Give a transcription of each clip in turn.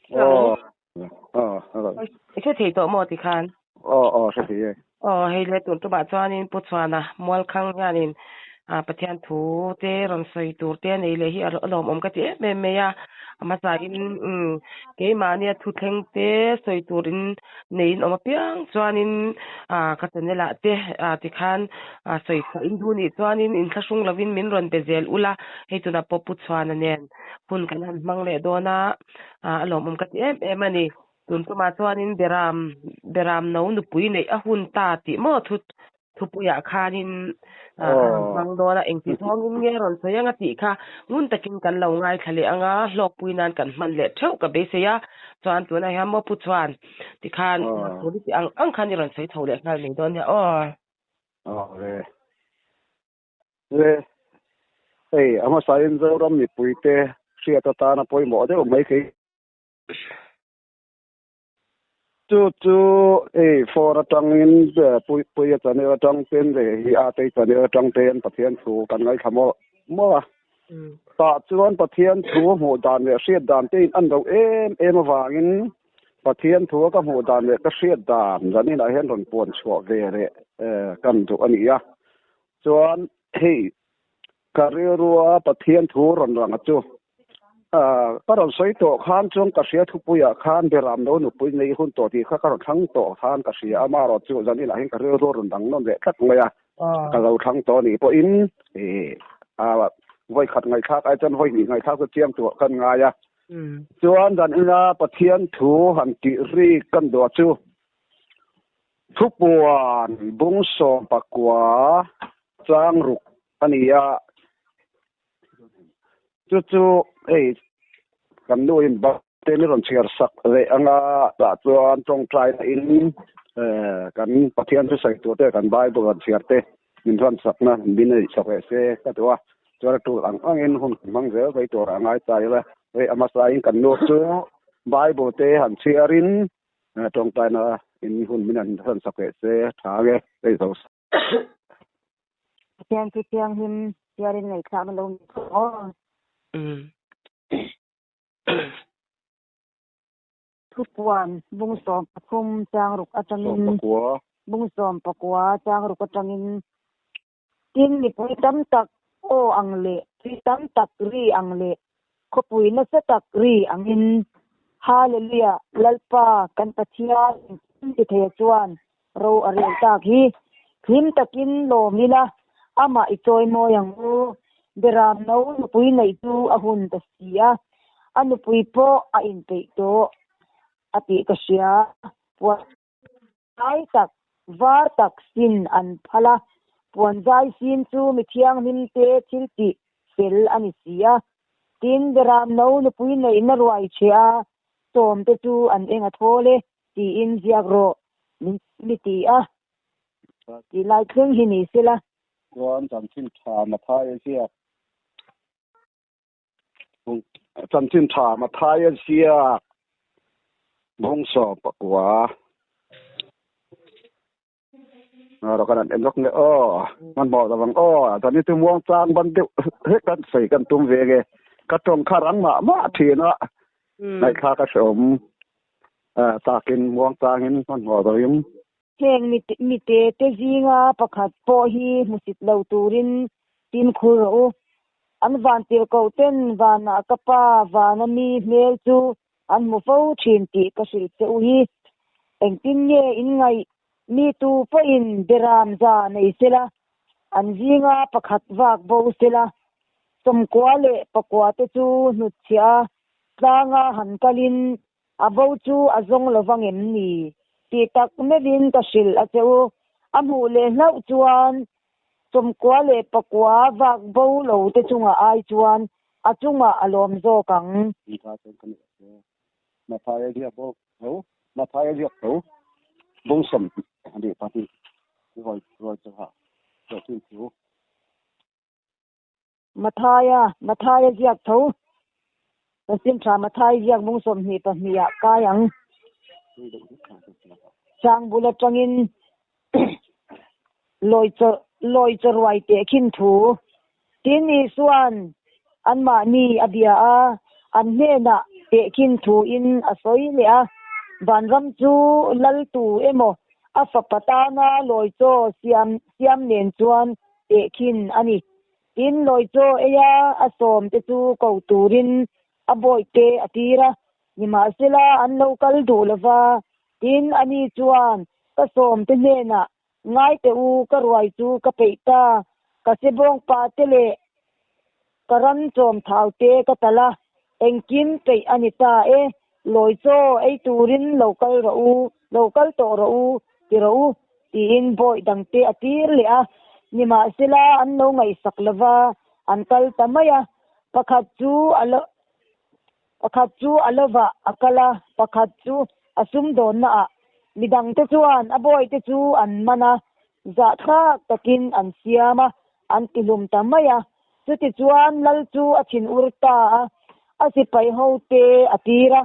Hello. Aw, hello. I hre thei tawh maw tikhan? Aw, aw, hre thei e. Aw, hei le tun tumah chuanin Pu Chhuana Mualkhang hianin Pathian thu te rawn sawi tur te a nei leh hi a lawmawm ka ti em em mai a. A hmasain keimahnia thuthleng te sawi turin neiin awm apiang chuanin ka channel ah te tikhan sawi chhuah in duh nih chuanin inthlahrung lovin min rawn be zel ula, hei tunah pawh Pu Chhuana nen hun kan han hmang leh dawn a. A lawmawm ka ti em em a ni. Tun tumah chuanin Beram, Beram no nupui neih a hun ta tih maw thu thupuiah khanin a rawn hmang dawn a, engti zawngin nge rawn sawi anga tih kha ngun takin kan lo ngaithla leh anga hlawkpui nan kan hman leh theuh ka beisei a. Chuan tunah hian maw Pu Chuan tikhan thu ti ang ang khan i rawn sawi tho leh nghal mai dawn nia aw. Aw le. Le, hei a hmasain Zoram mipuite hriat atana pawimawh deuh mai kei. Chu chu hei phone atangin Puipuia channel atang ten leh hi Atei channel atang ten Pathian thu kan ngaithla mawlh mawlh a. Tah chuan Pathian thu hmuh dan leh hriat dan te in an lo em em avangin Pathian thu a ka hmuh dan leh ka hriat dan zaninah hian rawn puan chhuah ve leh kan duh a ni a. Chuan hei ka rilrua Pathian thu rawn lang a chu ka rawn sawi tawh khan chuan ka hria thupuiah khan Beram lo nupui nei hun tawh tih kha ka rawn thlang tawh khan ka hria a, amaherawh chu zaninah hian ka rilru rawn dang nawn leh tlat mai a, ka lo thlang tawh anih pawhin vawi khat ngaihthlak ai chuan vawi hnih ngaihthlak chu chiang tur kan ngai a. Chuan zanina Pathian thu han tih rik kan duh a chu Thupuan bung 19 chang ruk a ni a, chu chu hei kan nu in te min rawn chhiar sak leh anga tah chuan tawngtaina in kan Pathian thusawi tur te kan Bible rawn chhiar te min rawn sakna min neih sak leh se ka duh a, chuan a tul ang angin hun kan hmang zel mai tur a ngai ta ila, hei a hmasain kan nu chu Bible te han chhiarin Tawngtaina in hun min han han sak leh se tha nge hei zo. Pathian chu thianghlim hiarin ngaihthlakna lo ni tawh aw. Thupuan bung 13 chang ruk atangin bung 19 chang ruk atangin tin mipui tam tak aw ang leh tui tam tak ri ang leh khawpui nasa tak ri angin Hallelujah Lalpa kan Pathian engkim ti theia chuan ro a rel tak hi hlim takin lawm ila amah i chawi mawi ang u. Beram no nupui neih chu a hun ta si a, a nupui pawh a inpeih tawh a tih ka hria. Puan Zai tak, var tak sin an phal a, puan zai sin chu mi thianghlim te thil tih fel a ni si a. Tin, Beram no nupui neihna ruai che a sawm te chu an eng a thawl e tiin ziak rawh min mi ti a, tih lai thleng hi ni sela. Chuan chanchin tha Mathaia ziak Chanchin tha Mathaia ziak bawng 19 rawh kan han en lawk nge aw hmanhmawh lovang aw chuan ni chu muang chang ban deuh hlek kan sawi kan tum ve nge ka tawng kha rang mah mah thin a ngaihthlak a hrehawm takin muang changin hmanhmawh lovin. Heng mite te zinga pakhat pawh hi hmusit lo turin fimkhur rawh u. An vantirhkoh ten vanah ka pa vana mi hmel chu an hmu fo thin tih ka hrilh che u hi. Engtin nge in ngaih mi tu pawhin beram za nei sela, an zinga pakhat vak bo sela, 99 te chu hnutchhiah a tlanga han kalin A bo chu a zawng lo vang em ni? Tih tak meuhin ka hrilh a che u. A hmuh leh hlauh chuan 99 vak bo lo te chungah ai chuan a chungah a lawm zawk ang. Mathaia ziak bo tho, Mathaia ziak tho, bung 22 ruai ruai chauha hlawhtling thu. Mathaia, Mathaia ziak tho. Chanchin tha Mathai ziak bung 22 ah kai ang. Sangbul atangin lawi chaw lawi chaw ruai teh khin thu. Tin Isuan anmahni a bia a, an hnenah Tehkhin thuin a sawi leh a, Vanram chu lal tu emaw a fapa tana lawi chaw siam siam nen chuan tehkhin a ni. Tin, lawi chaw eia a sawm te chu ko turin a bawihte a tir a, nimahsela an lo kal duh lova, tin ani chuan ka sawm te hnenah Ngai teh u, ka ruai chu ka peih ta, ka sebawng pa te leh ka ram chawm thau te ka talh a, engkim peih a ni ta e, lawi chaw ei turin lo kal rawh u, lo kal tawh rawh u, ti rawh u, tiin bawih dang te a tir leh a, nimahsela an lo ngaihsak lo va, an kal ta mai a, pakhat chu a lo Pakhat chu a lovah a kal a, pakhat chu a sumdawnna ah. Midangte chuan a bawihte chu an man a, zahthlak takin an siam a, an tihlum ta mai a. Chutichuan lal chu a thin ur ta a, a sipai hote a tir a,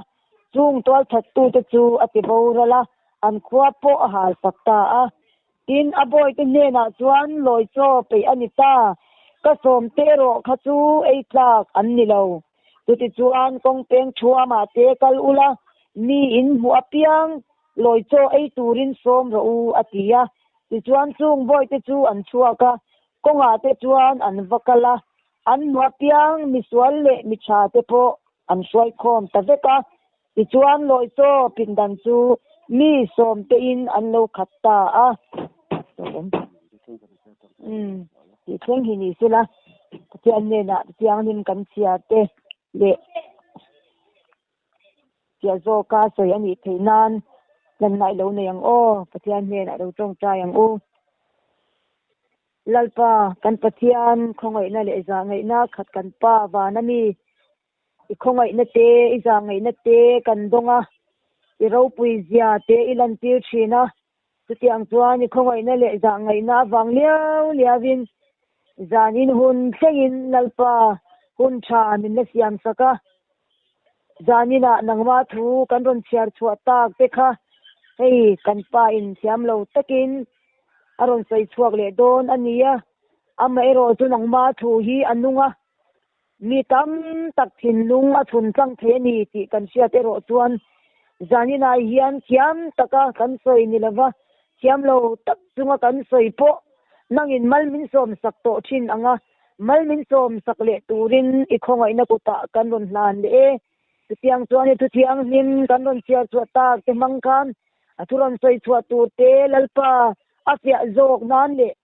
chung tualthattute chu a ti boral a, an khua pawh a halsak ta a. Tin, a bawihte hnenah chuan lawi chaw peih a ni ta, ka sawmte erawh kha chu ei tlak an ni lo. Chutichuan kawng peng thuamah te kal ula, mi in hmuh apiang lawi chaw ei turin sawm rawh u, a ti a. Tichuan chung bawihte chu an chhuak a, kawngah te chuan an va kal a, an hmuh apiang misual leh mi tha te pawh an hruaikhawm ta vek a. Tichuan lawi chaw pindan chu mi sawm tein an lo khat ta a. Umm tih thleng hi ni sela Pathian hnenah thianghlim kan chhiar te leh chiah zawka sawi a nih theih nan hlanna i lo nei ang aw Pathian hnenah lo tawngtai ang u. Lalpa kan Pathian khawngaihna leh zahngaihna khat kan Pa van a mi. I khawngaihna te, i zahngaihna te kan dawng a, i ropui zia te i lantir thin a. Chutiang chuan i khawngaihna leh zahngaihna avang liau liauin zanin hun thlengin Lalpa hun tha min la siam sak a. Zaninah nangmah thu kan rawn chhiar chhuah tak te kha hei kan pa in thiam lo takin a rawn sawi chhuak leh dawn a ni a. Amaherawh chu nangmah thu hi a nung a. Mi tam tak thinlung a chhun tlang thei a ni tih kan hriat erawh chuan zaninah hian thiam taka kan sawi ni lova, thiam lo tak chunga kan sawi pawh nangin mal min sawm sak tawh thin ang a, mal min sawm sak leh turin i khawngaihna kutah kan rawn hlan leh e. Chutiang chuan i thuthianghlim kan rawn chhiar chhuah tak te hmang khan a thu rawn sawi chhuah tur te Lalpa a fiah zawk nan leh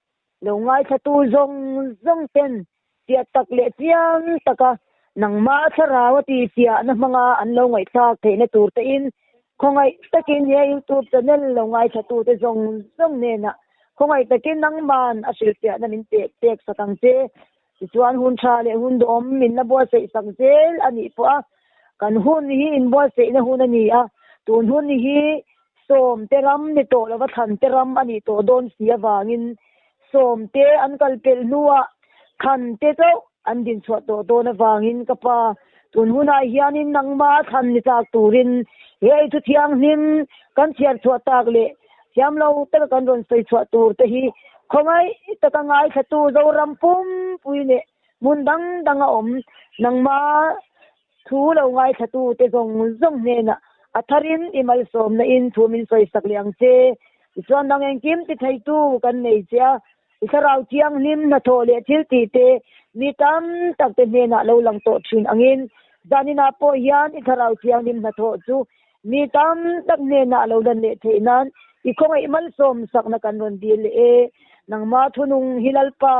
Lo ngaithlatu zawng zawng ten fiah tak leh chiang taka nangmah thlarau a tihfiahna hmanga an lo ngaihthlak theihna tur tein khawngaih takin he YouTube channel lo ngaithlatute zawng zawng hnenah khawngaih takin nangman a hrilhfiahna min pek pek sak ang che. Tichuan hun tha leh hun duhawm min la buatsaih sak zel a nih pawh a, kan hun hi inbuatsaihna hun a ni a, tun hun hi Sawmte ram ni tawh lova Thlante ram a nih tawh dawn si avangin Sawmte an kal pelh hnuah Thlante chauh an din chhuah tawh dawn avangin ka pa tun hunah hianin nangma thlan ni tlak turin he ei thu thianghlim kan chhiar chhuah tak leh thiam lo taka kan rawn sawi chhuah tur te hi khawngaih taka ngaithlatu Zoram pumpui leh hmun dang danga awm nangma Thu lo ngaithlatu te zawng zawng hnenah a tharin i malsawmna in thu min sawisak leh ang che. Tichuan nang engkim ti theitu kan nei che a, i thlarau thianghlim hnathawh leh thil tih te mi tam tak te hnenah lo lang tawh thin angin zaninah pawh hian i thlarau thianghlim hnathawh chu mi tam tak hnenah lo lan leh theih nan i khawngaih malsawm sakna kan rawn dil leh e. Nangma thunung hi Lalpa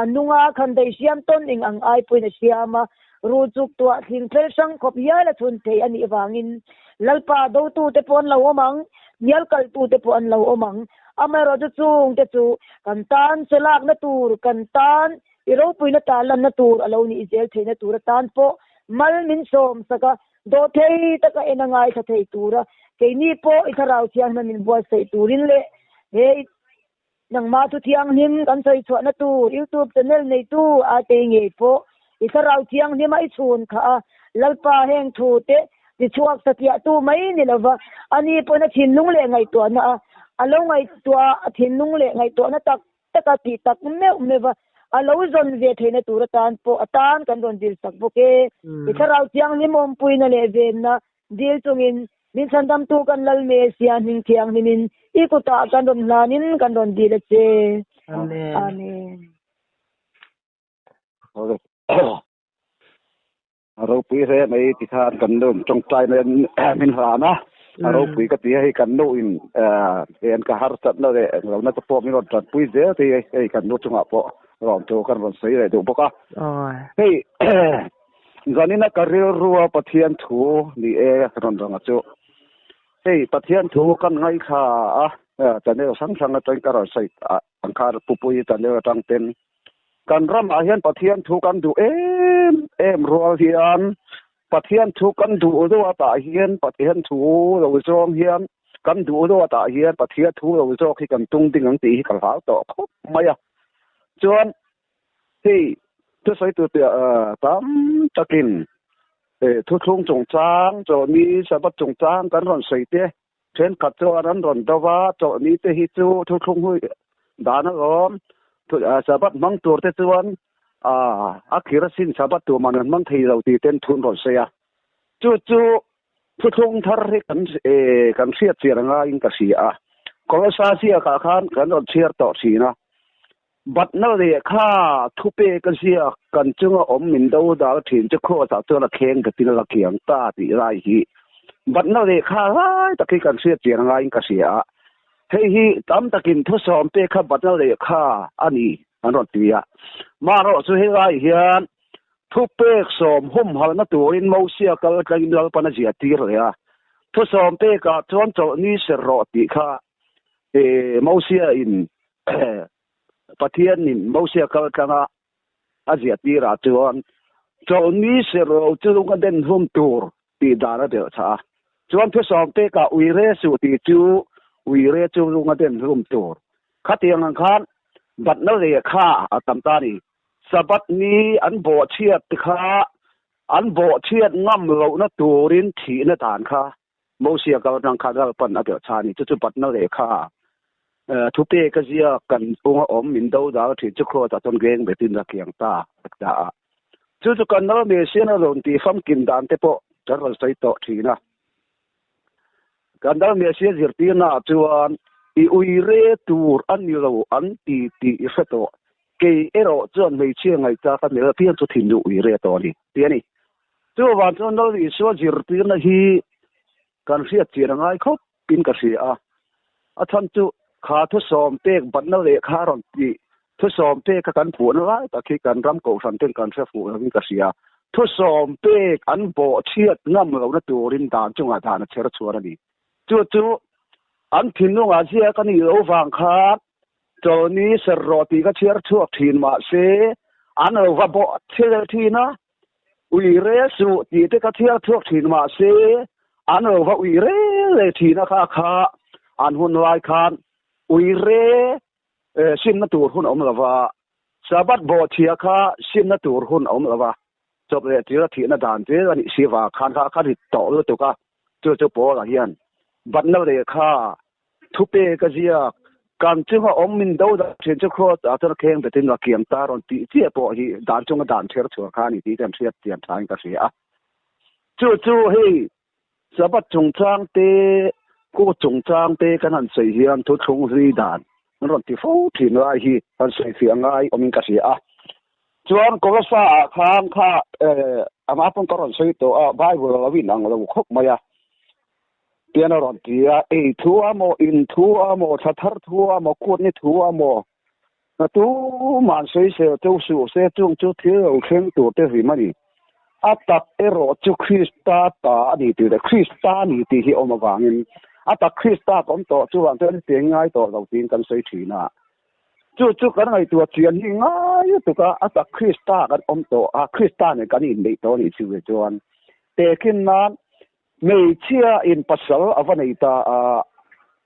a nunga khandaih hriam tawn eng ang ai pawhin a siam a, Rul chuk tuah thling fel hrang khawp hial a chhun thei a nih vangin Lalpa dotute pawh an lo awm ang, hnial kaltute pawh an lo awm ang. Amaherawhchu chungte chu kan tan chawlakna tur, kan tan i ropuina tarlanna tur a lo nih zel theihna tur atan pawh mal min sawm sak a, dawhthei taka en a ngaithla thei tura keini pawh i thlarau thianghlim min buatsaih turin leh he i Nangmah thu thianghlim kan sawi chhuahna tur YouTube channel neitu a tei ngei pawh i thlarau thianghlim a i chhun kha a, Lalpa heng thu te ti chhuak satliahtu mai ni lova ani pawhin a thinlung leh ngaihtuahna a a lo ngaihtuah a thinlung leh ngaihtuahna tak taka tih tak meuh meuh va. a lo zawn ve theihna tur atan pawh a tan kan rawn dil sak bawk e. I thlarau thianghlim awmpuina leh venna dil chungin min chhandamtu kan lal Mesia hming thianghlimin i kutah kan rawn hlanin kan rawn dil a che. Amen. Amen. A ropui hle mai ti khan kan nu tawngtai na min hlan a, a ropui ka ti a, hei kan nu in en ka harsatna leh englo na te pawh min rawn tanpui zel te hi hei kan nu chungah pawh rawn thu kan rawn sawi leh duh bawk a. Hei zanina ka rilrua Pathian thu ni e rawn ranga chu hei Pathian thu kan ngaithla a, channel hrang hrang atangin ka rawn sawi ang kha Pupui channel atang ten Kan ramah hian Pathian thu kan duh em em rual hian Pathian thu kan duh deuh atah hian Pathian thu lo zawng hian kan duh deuh atah hian Pathian thu lo zawk hi kan tung ding ang tih hi ka hlau tawh khawp mai a. Chuan hei thusawi tur tam takin thuthlung chungchang, chawlhni Sabbath chungchang kan rawn sawi te Thenkhat chuan an rawn do va, chawlhni te hi chu thuthlung hui dan alawm. Sabbath hmang tur te chuan a khir asin Sabbath tur man an hmang thei lo tih ten thu an rawn sawi a. Chu chu thuthlung thar hi kan kan hriat chian a ngaiin ka hria a. Kolosa ziakah khan kan rawn chhiar tawh thin a. Batna lehkha thupek a ziak kan chunga awm min do dal thin chu Kraws-ah chuan a kheng betin a la kiang ta tih lai hi batna lehkha lai tak hi kan hriat chian ngaiin ka hria a. Hei hi tam takin thusawm pek kha batna lehkha a ni an rawn ti a. Marawh chu helai hian thupek sawm humhalna turin Mosia kal tlangin Lalpan a zia tir leh a. Thusawm pekah chuan chawlhni ser rawh tih kha Mosia in Pathianin Mosia kal tlanga a ziah tirah chuan chawlhni ser lo chu lung a den hlum tur tih dan a belh chah a. Chuan thusawm pekah uire suh tih chu uire chu lung a den hlum tur. Khatiang ang khan batna lehkha a tam ta a ni. Sabbath ni an bawhchhiat te kha an bawhchhiat ngam lohna turin thihna dan kha Mosia kal atang khan Lalpan a belh chhan a ni. Chu chu batna lehkha thupek a ziak kan chhunga awm min do dal thin chu Kraws-ah chuan veng betin a kiang ta a ti a. Chu chu kan nal Mesian a rawn tih famkim dan te pawh kan rawn sawi tawh thin a. Kan nal Mesia zirtirnaah chuan i ui re tur a ni lo an ti tih i hre tawh. Kei erawh chuan hmeichhia ngaihchak a hmel apiang chu thinlung ui re tawh a ni ti a ni. Chuvang chuan Lal Isua zirtirna hi kan hriat chian a ngai khawp in ka hria a. A chhan chu kha thusawm pek batna lehkha rawn tih thusawm pek a kan phuahna lai tak hi kan ram kohhran ten kan hre fuh lovin ka hria. Thusawm pek an bawh chhiat ngam lohna turin dan chungah dan a chher chhuan a ni. Chu chu an thinlungah ziak a nih loh vang khan chawlhni ser rawh tih ka chhiar chhuak thin mahse an lo va bawh chhe thin a. Ui re suh tih te ka chhiar chhuak thin mahse an lo va ui re le thin a kha kha an hun lai khan ui re simna tur hun awm lova Sabbath bawhchhia kha simna tur hun awm lova chawp leh tir a thihna dan zel a nih si vang khan kha kha rit tawh lutuk a chu chu Paula hian batna lehkha Thupe ka ziak, kan chunga awm min do dan thin chu Kraws ah chuan a kheng betin a kiam ta rawn tih chiah pawh hi dan chunga dan chher chhuah kha a ni tih kan hriat chian thain ka hria a. Chu chu hei Sabbath chungchang te, Kut chungchang te kan han sawi hian thuthlung hlui dan an rawn ti fo thin lai hi kan sawi fiah ngai awmin ka hria a. Chuan Kolosa ah khan kha amah pawn ka rawn sawi tawh a, Bible a lo inang lo khawp mai a. Tian a rawn ti a, ei thu a maw, in thu a maw, thla thar thu a maw, kutni thu a maw, na tuman sawisel cheu suh se, chung chu thil lo thleng tur te hrim a ni. A tak erawh chu Krista ta a ni tih leh Krista a ni tih hi awm avangin a tak Krista ka awm tawh chuvang chuan hetiang ngai tawh lo tiin kan sawi thin a. Chu chu kan ngaihtuah chian hi ngai lutuk a, a tak Krista kan awm tawh a, Krista nen kan inneih tawh a nih chu ve chuan tehkhin nan Hmeichhia in pasal a va nei ta a,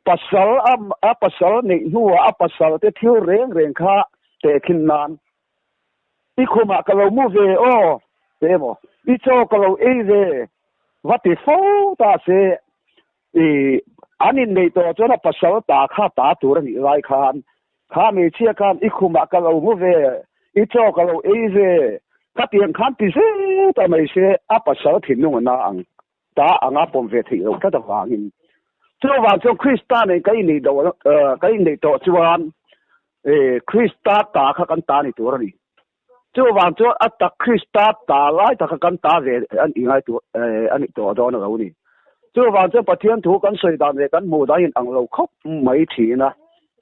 pasal a a pasal neih hnuah a pasal te thil reng reng kha tehkhin nan i khumah ka lo mu ve aw te emaw i chaw ka lo ei ve va ti fo ta se i an inneih tawh chuan a pasal ta kha ta tur a nih lai khan kha hmeichhia khan i khumah ka lo mu ve. I chaw ka lo ei ve. Khatiang khan ti zet a mai se a pasal thinlung a na ang. Ta anga pawm ve theih loh tlat avangin. Chuvang chuan Krista nen ka inneih do ka inneih tawh chuan Krista ta kha kan ta ni tur a ni. Chuvang chuan a tak Krista ta lai tak kha kan ta ve a nih ngai tur a nih tawh dawn a lo ni. Chuvang chuan Pathian thu kan sawi dan leh kan hmuh dan in ang lo khawp mai thin a.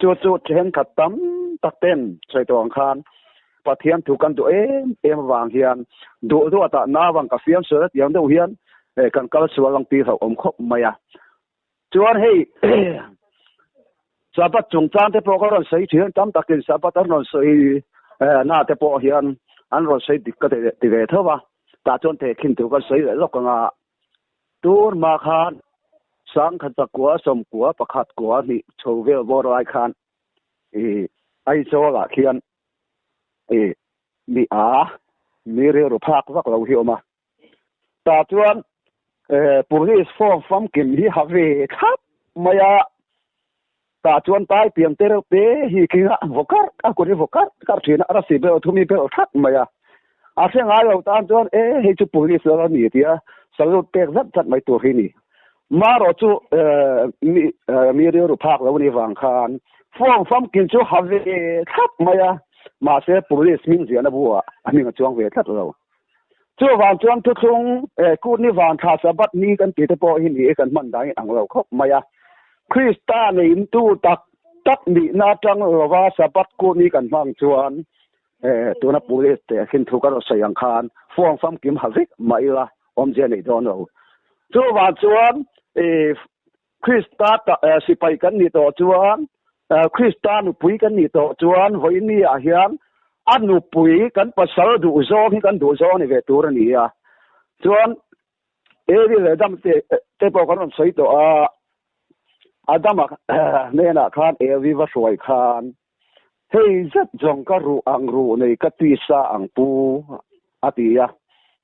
Chu chu thenkhat tam tak ten sawi tawh ang khan Pathian thu kan duh em em avang hian duh duh atah nau ang ka fiam sual a tiang deuh hian kan kal sual ang tih hlauhawm khawp mai a. Chuan hei Sabbath chungchang te pawh ka rawn sawi thin tam takin Sabbath an rawn sawi na te pawh hian an rawn sawi dik ka ti ve tho va. Tah chuan tehkhin tur kan sawi leh lawk anga tur hma khan sangkhat zakua sawmkua pakhat kua hnih chho vel bawr lai khan i Aizawl ah khian i mi a mi rilru phak vak lo hi awm a. Tah chuan police form famkim hi ha ve thlap mai a, tah chuan tai piang te reuh te hi khinga vaw karh a kut hi vaw karh karh thin a, a rasi bel thum hi bel thlap mai a. A hre ngai lo tan chuan e hei chu police lo a ni tia salute pek zat zat mai tur hi ni. Marawh chu mi mi rilru phak lo ni vang khan form famkim chu ha ve thlap mai a, mahse police hming ziahna buah a hming a chuang ve tlat lo. Chuvang chuan thuthlung kut ni van thla Sabbath ni kan tih te pawh hi ni e kan hman dan in ang lo khawp mai a. Krista neintu tak tak nihna atang lova Sabbath kut ni kan hmang chuan tuna police te khin thu ka rawn sawi ang khan fuang famkim ha vek mah ila awmzia nei dawn lo. Chuvang chuan Krista sipai kan nih tawh chuan, Krista nupui kan nih tawh chuan vawiini ah hian a nupui kan pasal duh zawng hi kan duh zawng a ni ve tur a ni a. Chuan Evi leh Adam te te pawh kan rawn sawi tawh a, Adama hnenah khan Evi va hruai khan Hei zet zawng ka ruh ang ruh nei ka tisa ang pu a ti a,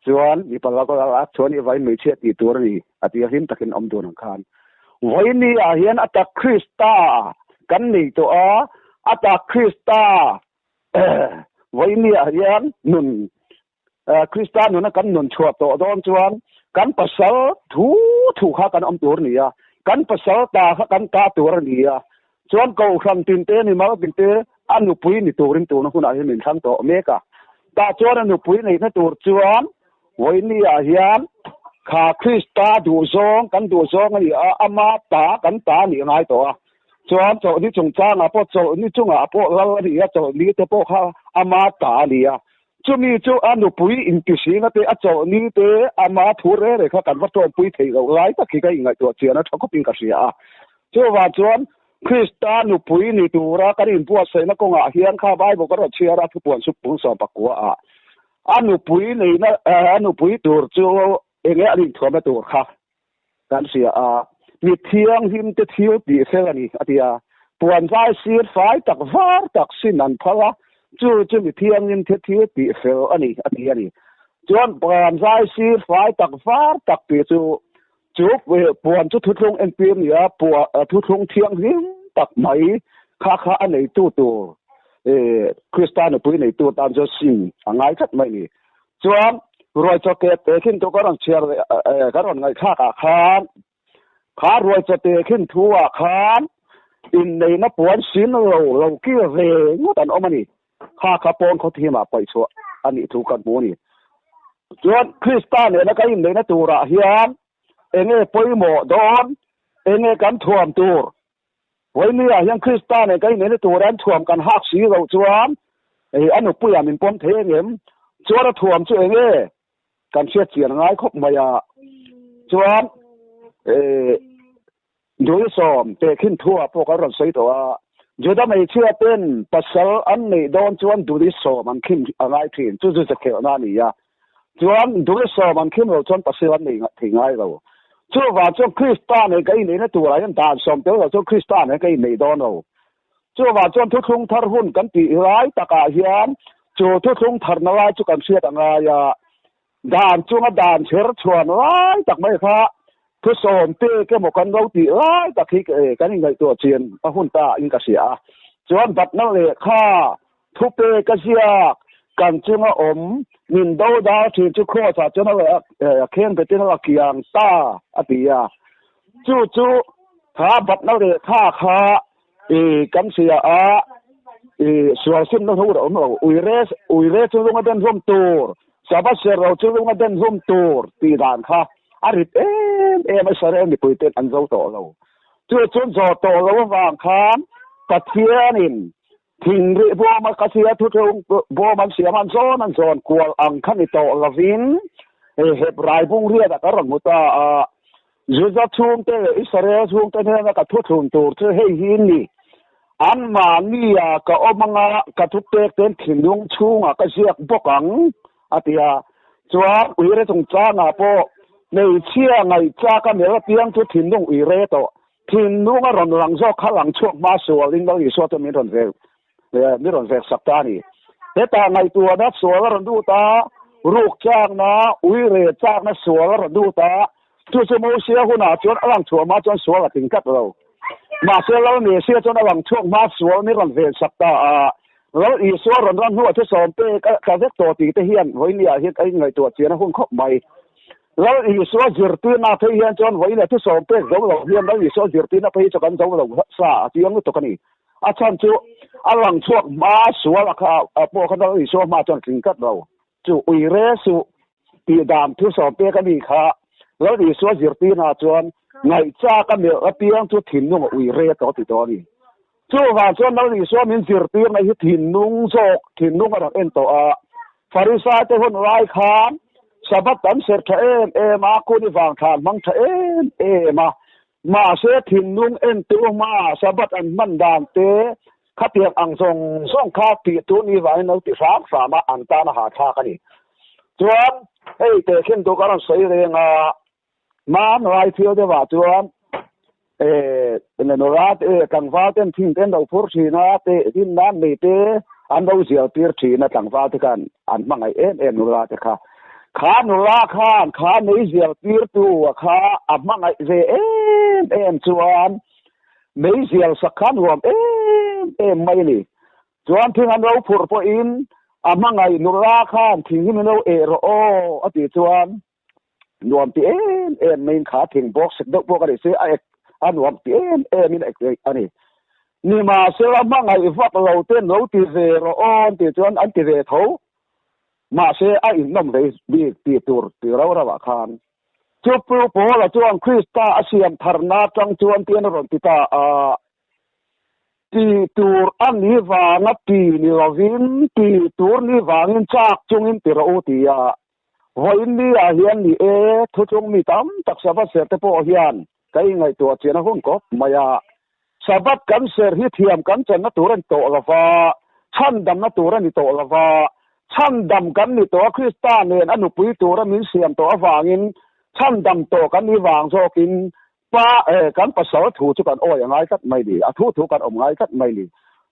chuan mipa lak lak chuan i vain hmeichhia tih tur a ni a ti a, hlim takin awm dun ang khan. Vawiini ah hian a tak Krista kan nei tawh a, a tak Krista vawiini ah hian nun Krista nuna kan nun chhuah tawh dawn chuan kan pasal thu thu kha kan awm tur a ni a, kan pasal ta kha kan ta tur a ni a, chuan kohhran tinte mimal tinte a nupui ni turin tuna hunah hian min thlang tawh mek a. Tah chuan a nupui neihna tur chuan vawiini ah hian kha Krista duhzawng kan duhzawng a ni a, ama ta kan ta a nih a ngai tawh a. Chuan chawlhni chungchangah pawh chawlhni chungah pawh lal a ni a, chawlhni te pawh kha ama ta a ni a. Chumi chu a nupui intisinga te, a chawlhni te, ama thu reng reng kha kan va tawmpui theih loh lai tak hi ka inngaihtuah chian a tha khawpin ka hria a. Chuvang chuan Krista nupui ni tura kan inbuatsaihna kawngah hian kha Bible ka rawn chhiar a, thupuan chu pung 19 ah a nupui neihna, a nupui tur chu enge an inthuamna tur kha kan hria a, mi thianghlim te thil tih fel a ni a ti a, puan vai sir fai tak var tak sin an phal a, chu chu mi thianghlim te thil tih fel a ni a ti a ni. Chuan puan vai sir fai tak var tak tih chu chu puan chu thuthlung entir ni a, thuthlung thianghlim tak mai kha kha a neitu tur Krista nupui neitu tan chuan sim a ngai tlat mai a ni. Chuan ruai chawte te khin thu ka rawn chhiar leh ka rawn ngaihthlak ah khan kha ruai chawte khin thu ah khan inneihna puan sin lo lo kil ve ngawt an awm a ni. Kha kha pawn khaw thim ah paih chhuah a nih thu kan hmu a ni. Chuan Krista nena ka inneihna turah hian enge pawimawh dawn, enge kan thuam tur Vawiini ah hian Krista nen kan inneihna tur an thuam kan hak si loh chuan a nupuiah min pawm thei engem? Chuan a thuam chu enge? Kan hriat chian a ngai khawp mai a. Chuan Dulsawm tehkhin thu ah pawh kan rawn sawi tawh a, Juda hmeichhia ten pasal an neih dawn chuan Dulsawm an khin a ngai thin, chu chu zakhelhna a ni a. Chuan Dulsawm an khim loh chuan pasal an nei thei ngai lo. Chuvang chuan Krista nen ka inneihna turah hian dan sawm tel loh chuan Krista nen ka inneih dawn lo. Chuvang chuan thuthlung thar hun kan tih lai takah hian chu thuthlung tharna lai chu kan hriat a ngai a. Dan chunga dan chher chhuan lai tak mai kha thusawm pek emaw kan lo tih lai tak hi kan inngaihtuah chian a hun ta in ka hria a. Chuan batna lehkha thupek a ziak. Kan chunga awm min dodal thin chu kraws ah chuan a kheng betin a kiang ta a ti a. Chu chu kha batna lehkha kha i kan hria a, i sual simna hur a awm lo. Uire uire chu lunga den hlum tur, Sabbath ser lo chu lunga den hlum tur tih dan kha a rit em em a, Israel mipui ten an zo tawh lo. Chu chuan zawh tawh lo avang khan Pathianin Thingrih bawma ka sia thuthlung bawm an siam an zawn an zawn kual ang kha ni tawh lovin Hebrai bung riatah ka rawn hmu ta a. Juda chhungte leh Israel chhungte hnena ka thuthlun tur chu hei hi ni, Anmahnia ka awm anga ka thupek ten thinlung chhungah ka ziak bawk ang, a ti a. Chuan uire chungchangah pawh hmeichhia ngaihchak a mel apiang chu thinlung uire tawh Thinlung a rawn lang zawk kha lang chhuak hma sualin Lal Isua chu min rawn vek min rawn vek sak ta a ni. Hetah ngaihtuahna sual a rawn lut a, ruk chakna, uire chakna sual a rawn lut a, chu chu Mosia hunah chuan a lang chhuah hma chuan sual a tling tlat lo. Mahse Lal Mesia chuan a lang chhuak hma sual min rawn ven sak ta a, Lal Isua rawn ram hnuah thusawm pek a tla vek tawh tih te hian vawinia hian a inngaihtuah chian a hun khawp mai. Lal Isua zirtirna phei hian chuan vawiin leh thusawm pek zo lo hian Lal Isua zirtirna phei chu kan zo lo sa a chiang lutuk a ni. A chhan chu a lang chhuak hma sual a kha pawh kha Lal Isua hma chuan tling tlat lo. Chu uire suh tih dan thusawm pek a ni kha Lal Isua zirtirna chuan ngaihchak a melh apiang chu thinlung a uire tawh ti tawh a ni. Chuvang chuan Lal Isua min zirtirna hi thinlung zawk, thinlung a rawn en tawh a. Farisai te hun lai khan Sabbath an serh tha em em a, kuni vang thla an hmang tha em em a. Mahse thinlung entu hmaah Sabbath an hman dan te khatiang ang zawng zawng kha tih tur ni vangin lo ti hram hram a, an tan a hahthlak a ni. Chuan hei tehkhin tur ka rawn sawi reng a. Hmanlai thil deuhah chuan nula tlangval ten thing te an lo phur thin a, te din nan nei te an lo zial tir thin a tlangval te khan an hmangaih em em nula te kha. Kha nula khan kha nei zial tir tu a kha a hmangaih ve em em chuan mei zial sak kha nuam em em mai a ni. Chuan thing an lo phurh pawhin a hmangaih nula khan thing hi min lo eh rawh aw a tih chuan nuam ti em em maiin kha thing bawk sek deuh pawh ka ni se a ek a nuam ti em em in a ek a ni. Nimahsela hmangaih vak lo ten lo ti ve rawh aw an tih chuan an ti ve tho. Mahse a innawm ve bik tih tur ti rau rauah khan chu Pu Paula chuan Krista a siam tharna atang chuan tian a rawn ti ta a, ti tur a ni vanga ti ni lovin ti tur ni vangin chak chungin ti rawh u ti a. Vawiin ni ah hian ni e, thutlung mi tam tak Sabbath ser te pawh hian ka inngaihtuah chian a hun kawp mai a. Sabbath kan ser hi thiam kan channa tur a ni tawh lo va, chhandamna tur a ni tawh lo va, chhandam kan ni tawh a, Krista nen a nupui tura min siam tawh avangin chhandam tawh kan ni vang zawkin Pa, kan pasal thu chu kan awi a ngai tlat mai ni, a thu thu kan awm ngai tlat mai ni.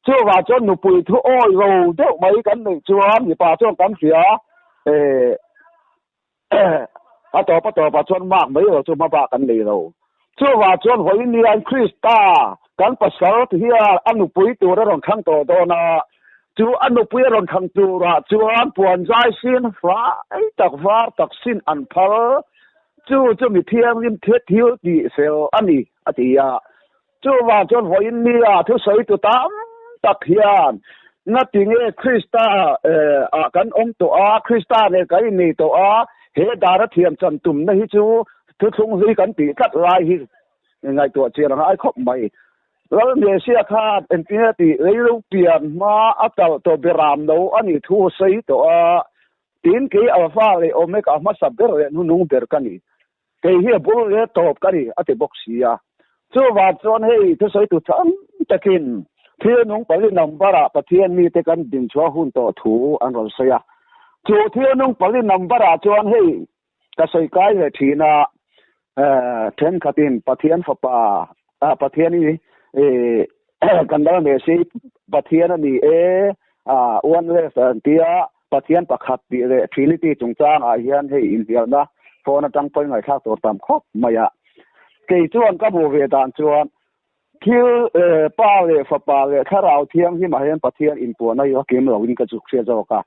Chuvang chuan nupui thu awi lo deuh mai kan neih chuan mipa chuan kan hria, a tawp a tawpah chuan mark mai lo chu hmabak kan nei lo. Chuvang chuan vawiin hian Krista kan pasal hian a nupui tur a rawn thlang tawh dawn a, chu a nupui a rawn thlang turah chuan puanzai sin fai tak var tak sin an phal. Chu chu mi thianghlim thil tih fel a ni, a ti a. Chuvang chuan vawiin nia thusawi tu tam tak hian ngatinge Krista ah kan awm tawh a, Krista nen kan innei tawh a, he dara thiam chan tumna hi chu thuthlung hlui kan tih tlat lai hi ngaihtuah chian a ngai khawp mai. Lal Mesia khan engtinge tih leilu pian hma a talh tawh beram lo a nih thu a sawi tawh a. Tin, kei Alpha leh Omega hmasa ber leh hnunung ber ka ni. Kei hi a bul leh tawp ka ni, a ti bawk si a. Chuvang chuan hei thusawitu tam takin thil nung pali number-ah Pathian mite kan dinchhuah hun tawh thu an rawn sawi a. Chu thil nung pali number-ah chuan hei ka sawi kai leh thin a, thenkhatin Pathian fapa, Pathian hi kan dal ve si, Pathian a ni e, oneness an tia, Pathian pakhat tih leh Trinity chungchangah hian hei inhnialna phone atang pawhin ngaihthlak tur tam khawp mai a. Kei chuan ka hmuh ve dan chuan thil Pa leh Fapa leh Thlarau Thianghlimah hian Pathian inpuahna hi a kim loin ka zuk hria zawk a.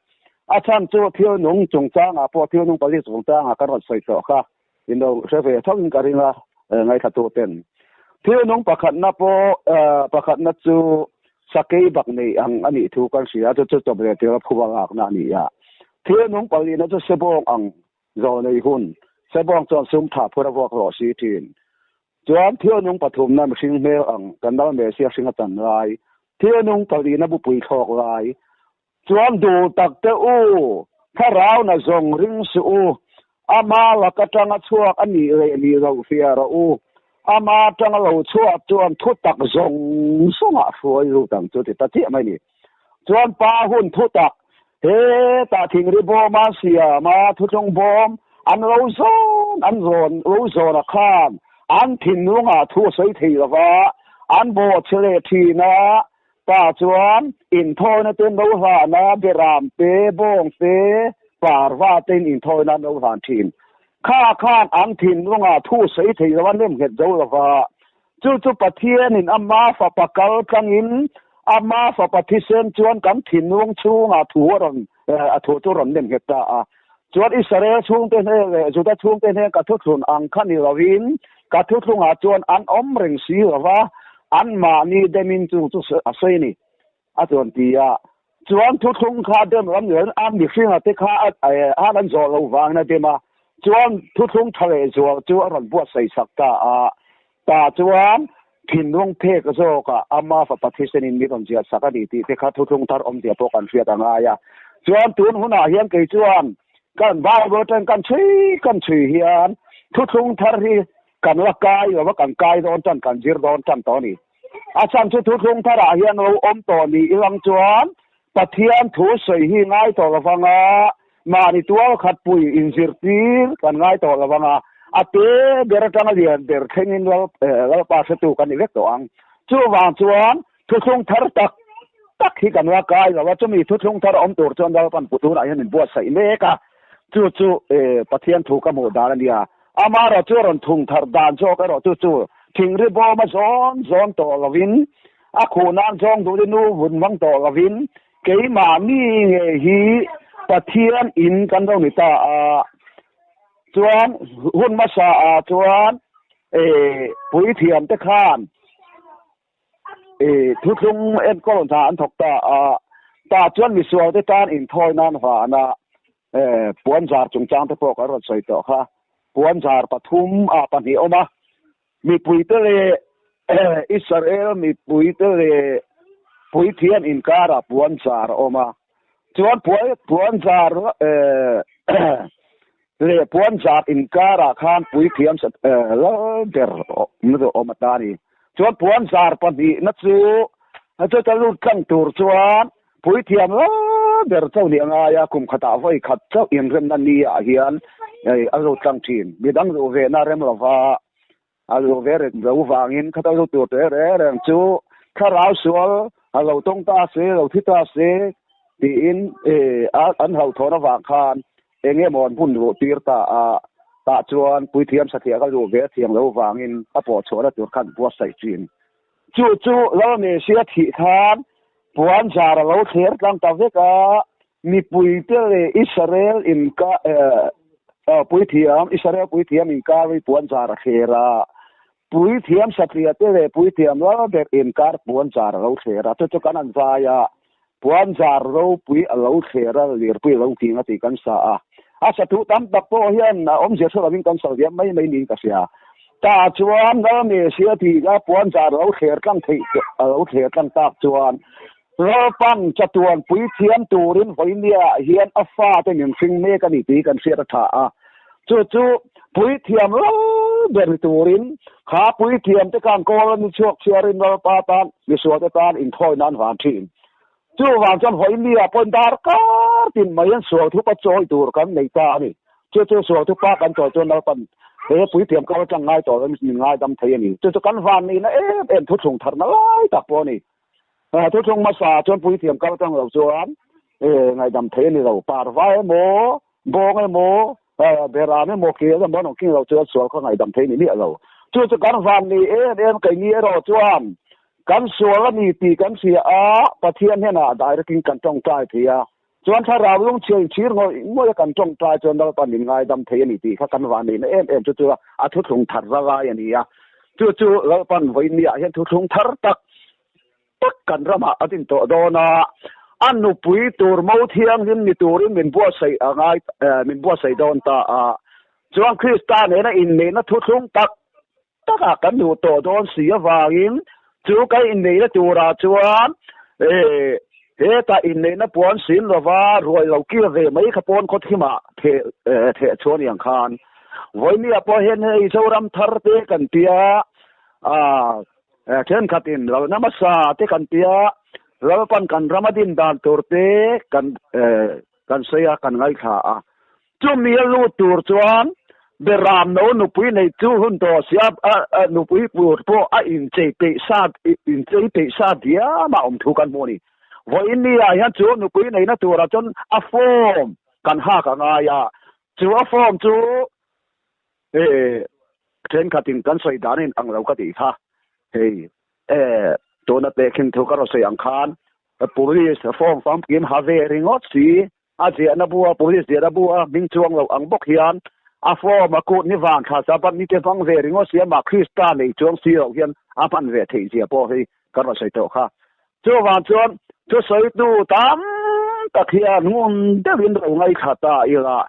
A chhan chu thil nung chungchangah pawh thil nung pali chungchangah kan rawn sawi tawh kha in lo hre ve tho in ka ring a ngaithla ten. Thil nung pakhatna pawh pakhatna chu sakei bak nei ang a nih thu kan hria chu chu chawp leh tir a phuba lakna a ni a. Thil nung palina chu sebawng ang zawl nei hun sebawng chuan sum tha phur a vuak rawh si thin. Chuan thil nung pathumna mihring hmel ang kan dal me sia hring a chan lai. Thil nung palina bupui thlawk lai. Chuan duh tak te u thlarau na zawng ring su u. Ama laka tanga chhuak ani le ni lo hria ro u. Ama tanga lo chhuak chuan thu tak zawng zawnga hruai lu tang chu ti ta chiah mai ni. Chuan pa hun thu tak he ta thing ri bawm a siam a thu thlung bawm an ro zawn an zawn ro zawn a khan an thinlunga thu a sawi thei lova an bo chele thina ta chuan inthawina ten lo hlana beram te bawng te parva ten inthawina lo hlan thin kha khan an thinlunga thu sawi thei lova nem nghet zo lova chu chu Pathianin ama fa pakal tlangin ama fa pathisen chuan kan thinlung chhunga thu a rawn a thu chu rawn nem nghet ta a chuan Israel chhungte hne leh Juda chhungte hne ka thu thlun ang kha ni lovin ka thu thlungah chuan an awm reng si lova an mahni demin chu chu a sawi ni a chuan ti a chuan thu thlung kha dem lam ni an mihringa te kha a an zawh lo wang na dem a chuan thu thlung tha leh zual chu a rawn buat sei sak ta a ta chuan thinlung phek zawka ama fa pathisenin mi rawn ziah sak a ni tih te kha thu thlung thar awm zia pawh kan hriat a ngai a chuan tun hunah hian kei chuan kan Bible atang kan chhui kan chhui hian thu thlung thar hi kan la kai lova kan kai dawn tan kan zir dawn tan to ni a chan chu thu thlung tharah hian lo awm tawh ni ilang chuan Pathian thu sawi hi ngai tawh lovanga mahni tual khat pui inzir tir kan ngai tawh lovanga a te ber atanga lian ber thlengin lal lalpa hretu kan ni vek tawh ang chu wang chuan thu thlung thar tak tak hi kan la kai lova chumi thu thlung thar awm tur chuan lalpan putunah hian min buatsaih mek a chu chu Pathian thu ka hmuh dan ania ama ro chu rawn thung thar dan zawk erawh chu chu thingri bawm a zawn zawn tawh lovin a khuh nan zawng duh nu vun mang tawh lovin keimah mi nge hi Pathian in kan lo ni ta a chuan hun hmasa a chuan puithiam te khan thu thlung enkawl hna an thawk ta a ta chuan misual te tan inthawi nan hwana puan zar chungchang te pawh kan rawn sawi tawh kha puan zar pathum a pahnih awm a mipui te leh Israel mipui te leh puithiam inkara puan zar awm a chuan puan zar leh puan zar inkara khan puithiam lal ber awm a ta ni chuan puan zar pahnih na chu chu ta lut tlang tur chuan puithiam lal ber chau ni anga ya kum khata voi khat chau inrem na ni ah hian a lut tlang thin midang ru ve na rem lova a ru ve reng lo wangin khata lu tur te re reng chu thlarau sual a lo tawng ta se lo thi ta se tiin an hau thawna wang khan enge mawn hun ru tir ta a ta chuan puithiam sathia ka ru ve thiang lo wangin a pawh chhuahna tur khan buat sai thin chu chu lal me sia thi khan puan zar a lo thler tlang ta vek a mipui te leh Israel in ka puithiam Israel puithiam in kar puan zar a thler a puithiam satria te leh puithiam lal ber in kar puan zar a lo thler a chu chu kan an vai a puan zar ro pui a lo thler a lir pui lo king a ti kan sa a a satu tam tak pawh hian a awm zia thu lovin kan sal hiam mai mai niin ka hria ta chuan lal me sia ti a puan zar lo thler tlang thei a lo thler tlang tak chuan lalpan chatuan puithiam turin voinia hian a fa te min hring mek ani ti kan hriat a tha a chu chu puithiam lal ber turin kha puithiam te kan kawl ani chhuak chhiarin lalpa tan misual te tan inthawi nan van thin chu wang chuan voinia pawhin dar kar tin mai an sual thu pa chawi tur kan nei ta ani chu chu sual thu pa kan chawi chuan lalpan he puithiam kal atang ngai tawh min ngai dam thei ani chu chu kan van ni na em em thu thlung thar na lai tak pawh ani thu thlung hmasa chuan puithiam kal atang lo chuan ngai dam thei ani lo parva emaw bawng emaw beram emaw ke emaw nong king lo chuan sual kha ngai dam thei ni mi lo chu chu kan van ni em em kai ni ero chuan kan sual ani ti kan hria a Pathian hian a direct in kan tawng tai thei a. Chuan thlarau lungchhia inchhir ngawih ngawih a kan tawngtai chuan Lalpan min ngaidam thei a ni tih kha kan vanneihna em em chu chu a thuthlung thar la lai a ni a. Chu chu Lalpan vawiinniah hian thuthlung thar tak tak kan ramah a din tawh dawn a, a nupui tur mo thianghlim ni turin min buatsaih a ngai min buatsaih dawn ta a. Chuan Krista nena inneihna thuthlung tak takah kan duh tawh dawn si avangin chu kan inneihna turah chuan hetah inneihna puan sin lova ruai lo kir ve mai kha pawn khaw thimah theh theh chhuah ni ang khan vawinia pawh hian hei Zoram thar te kan tia a thenkhatin lalna hmasa te kan tia Lalpan kan ram a din dan tur te kan kan sawi a kan ngaithla a. Chumi a lut tur chuan Beram no nupui nei chu hun tawh si a, a nupui tur pawh a inchei peih sa inchei peih sa diam a awm thu kan hmu a ni. Vawiin ni ah hian chu nupui neihna turah chuan a form kan hak a ngai a, chu a form chu thenkhatin kan sawi dan in ang lo ka tih kha hei tuna tehkhin thu ka rawn sawi ang khan police form famkim ha ve ringawt si A ziahna bua, police ziahna bua hming chuang lo ang bawk hian a form a kut ni vang thla Sabbath ni te hmang ve ringawt si amah Krista nei chuang si loh hian a hman ve theih zia pawh hi kan rawn sawi tawh kha. Chuvang chuan thusawitu tam tak hian ngun deuhin lo ngaithla ta ila,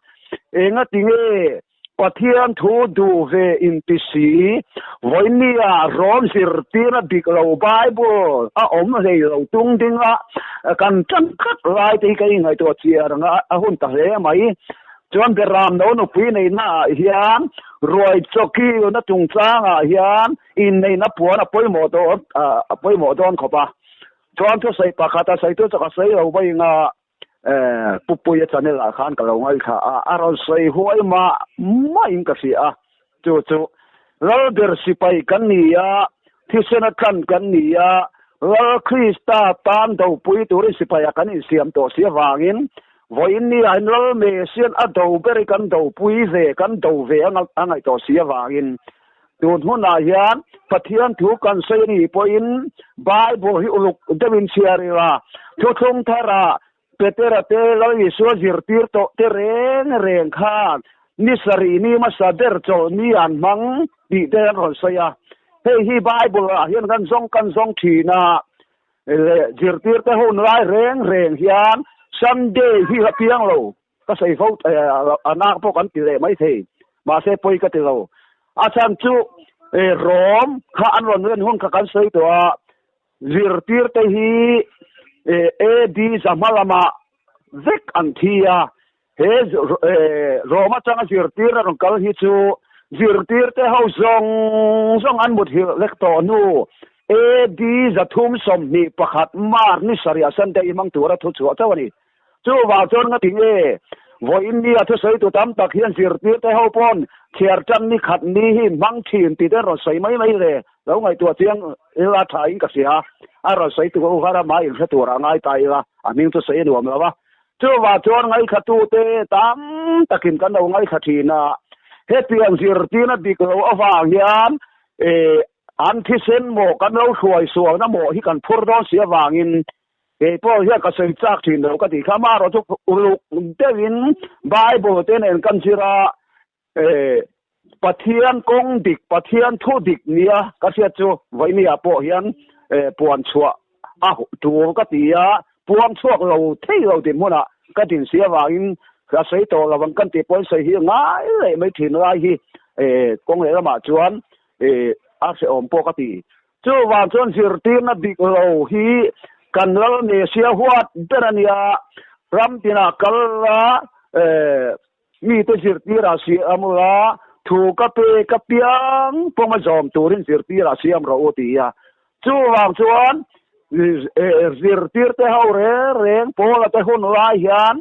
engatinge Pathian thu duh ve inti si, vawinia rawn zirtirna dik lo Bible a awm hlei lo tung dinga kan tan tlat lai te hi ka inngaihtuah chiar ang a, a hun ta hle mai. Chuan Beram no nupui neihna ah hian ruai chawkilna chungchangah hian inneihna puan a pawimawh dawn a pawimawh dawn khawp a. Chuan thusawi pakhat a sawitu chu ka sawi lo mai anga Pupuia channel ah khan ka lo ngaithla a, a rawn sawi huai mah mah in ka hria a, chu chu Lalber sipai kan ni a, thisena tlan kan ni a, Lal Krista tan dopui turin sipai ah kan insiam tawh si avangin vawiin ni ah hian Lal Mesian a do ber hi kan dopui ve, kan do ve a ngaih tawh si avangin Tun hunah hian Pathian thu kan sawi a nih pawhin Bible hi uluk deuhin chhiar ila, thuthlung tharah Petera te Lal Isua zirtir tawh te reng reng khan ni sarih ni hmasa ber chawlh ni an hmang tih te an rawn sawi a. Hei hi Bible ah hian kan zawng kan zawng thin a, zirtir te hun lai reng reng hian Sunday hi a piang lo. Ka sawi fo a nak pawh kan ti leh mai thei mahse pawi ka ti lo. A chhan chu Rom kha an rawn len hun kha kan sawi tawh a, zirtir te hi AD zahma lamah vek an thi a, he Rom atanga zirtir a rawn kal hi chu zirtir te ho zawng zawng an muthilh lek tawh hnu AD 321 March ni sarih ah Sunday hmang tura thu chhuah chauh a ni. Chuvang chuan nga ti nge? Vawiin nia thusawi tu tam tak hian zirtir te ho pawn chhiar tan ni khat ni hi hmang thin tih te an rawn sawi mai mai le. Lo ngaihtuah chiang ila tha in ka hria. A rawn sawi tu u khan amah inhre tur a ngai ta ila a hming chu sawi a nuam lo a. Chuvang chuan ngaithla tu te tam takin kan lo ngaithla thin a. Hetiang zirtirna dik lo avang hian an thisen maw kan lo hruai sualna maw hi kan phur dawn si avangin Kei pawh hian ka sawi chak thin lo ka tih kha amaherawh chu uluk deuhin Bible te nen kan zir a, Pathian kawng dik, Pathian thu dik nia ka hriat chu vawinia pawh hian puan chhuah a tul ka ti a, puang chhuak lo thei lo dinhmunah ka din si avangin ka sawi tawh lo ang kan tih pawhin sawi hi ngai leh mai thin lai hi kawng lehlamah chuan a hrehawm pawh ka ti. Chuvang chuan zirtirna dik lo hi kan lal Mesia huat ber a nia, ram tinah kal la, mite zirtirah siam ula, thu ka pe ka piang pawng a zawm turin zirtirah siam rawh u ti a. Chuvang chuan zirtirte ho reng reng Paula te hun lai hian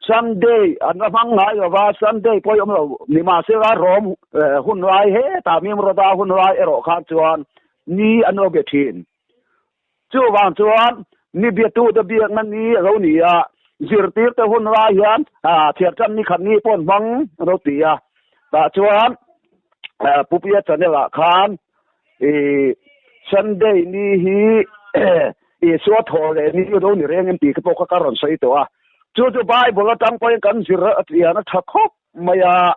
Sunday an la hmang ngai lo va, Sunday pawh i awm lo nimahsela Rom hun lai hetah Nimroda hun lai erawh khan chuan ni an lo be thin. Chuvang chuan ni biatute biakna ni a lo ni a, zirtirte hun lai hian thiartan ni khat ni pawh an hmang a lo ti a. Tah chuan Pupia channel ah khan Sunday ni hi Isua thaw leh ni lo ni reng em tih te pawh kha ka rawn sawi tawh a. Chu chu Bible atang pawhin kan zir a tian a tha khawp mai a.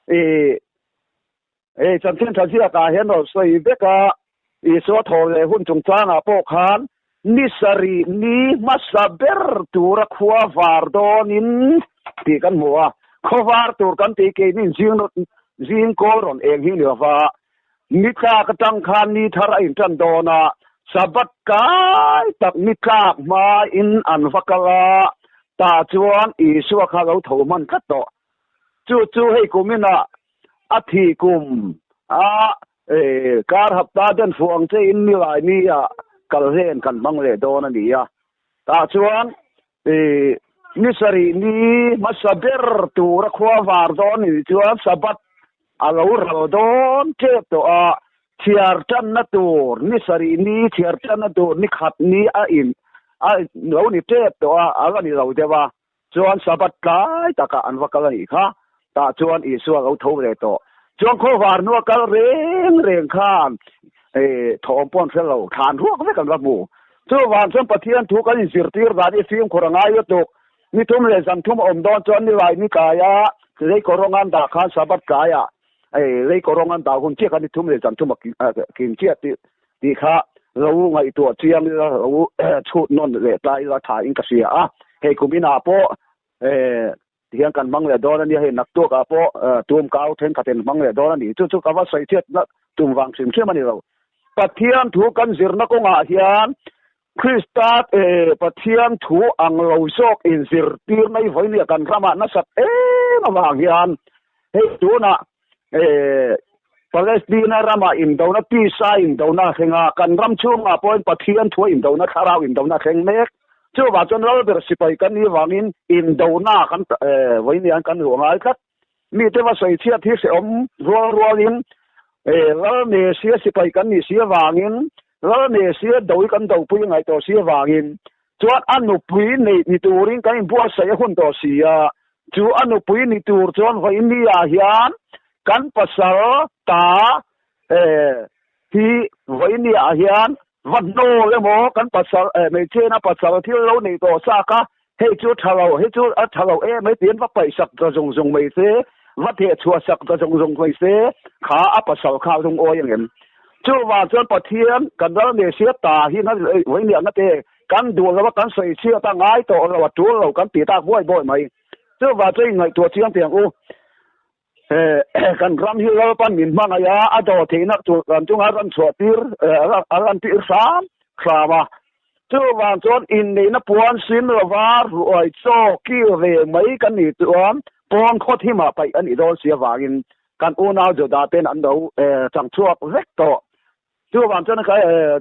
I hei chanchin tha ziakah hian rawn sawi vek a, Isua thaw leh hun chungchangah pawh khan ni sarih ni hmasa ber tura khua var dawnin tih kan hmu a. Khaw var tur kan tih keini zing zing kawl rawn eng hi ni lova, ni tlak atang khan ni thar a intan dawn a, Sabbath kai tak ni tlak hmain an va kal a, tah chuan Isua kha lo tho hman tlat tawh. Chu chu hei kuminah a thih kum a kar hapta den fuh ang che in nilai ni ah kal hlen kan hmang leh dawn a ni a. Tah chuan ni sarih ni hmasa ber tura khua var dawn ni chuan Sabbath a lo ral dawn tep tawh a, chhiar tanna tur ni sarih ni chhiar tanna tur ni khat ni a in a lo ni tep tawh a, a la ni lo deuh a. Chuan Sabbath tlai takah an va kal a nih kha. Tah chuan Isua lo tho ve tawh. Chuan khawvar hnua kal reng reng khan thawm pawh an hre lo, thlan ruak vek an va hmu. Chuvang chuan Pathian thu kan inzirtir dan hi fimkhur a ngai lutuk. Ni thum leh zan thum a awm dawn chuan nilai ni tlaia lei kawrawng an dah khan Sabbath tlaiah lei kawrawng an dah hun chiah kha ni thum leh zan thum a kim chiah tih tih kha lo ngaihtuah chiang ila, lo chhut nawn leh ta ila tha in ka hria a. Hei kum inah pawh tihian kan hmang leh dawn a nia, hei naktuak ah pawh tum kau thenkhat in hmang leh dawn a ni. Chu chu ka va sawi chhiat na tum vang hrim hrim a ni lo. Pathian thu kan zirna kawngah hian Krista Pathian thu ang lo zawk inzirtir mai vawinia kan ramah nasat em avang hian hei tunah Palestina ramah indona, tisa indona a thleng a, kan ram chhungah pawhin Pathian thua indona, thlarau indona a thleng mek. Chuvang chuan lalber sipai kan nih vangin indona kan vawiin kan luah ngai tlat. Mite va sawi chhiat hi hrehawm rual rualin lal Mesia sipai kan nih si avangin, lal Mesia doi kan dopui ngaih tawh si avangin chuan a nupui neih ni turin kan inbuatsaih a hun tawh si a. Chu a nupui ni tur chuan vawinia hian kan pasal ta hi vawinia hian va hnawl emaw kan pasal hmeichhiain a pasal thil lo neih tawh sa kha hei chu tha lo, hei chu a tha lo em mai tiin va paih sak ta zung zung mai se, va theh chhuah sak ta zung zung mai se kha a pasal kha a lungawi ang em? Chuvang chuan Pathian kan ral Mesia ta hi vawinia na te Kan duh lo a, kan sawi chhiat a, ngai tawh lo a, tul lo kan tih tak buai buai mai. Chuvang chu inngaihtuah chiang teh ang u. Kan ram hi Lalpan min hmangaih a, a dawh theihna tur kan chunga ran chhuah tir, a ran tir hram hram a. Chuvang chuan inneihna puan sim lova ruai chaw kil ve mai kan nih chuan pawn khaw thimah paih a nih dawn si avangin kan unau Juda ten an lo chang chhuak vek tawh. Chuvang chuan ka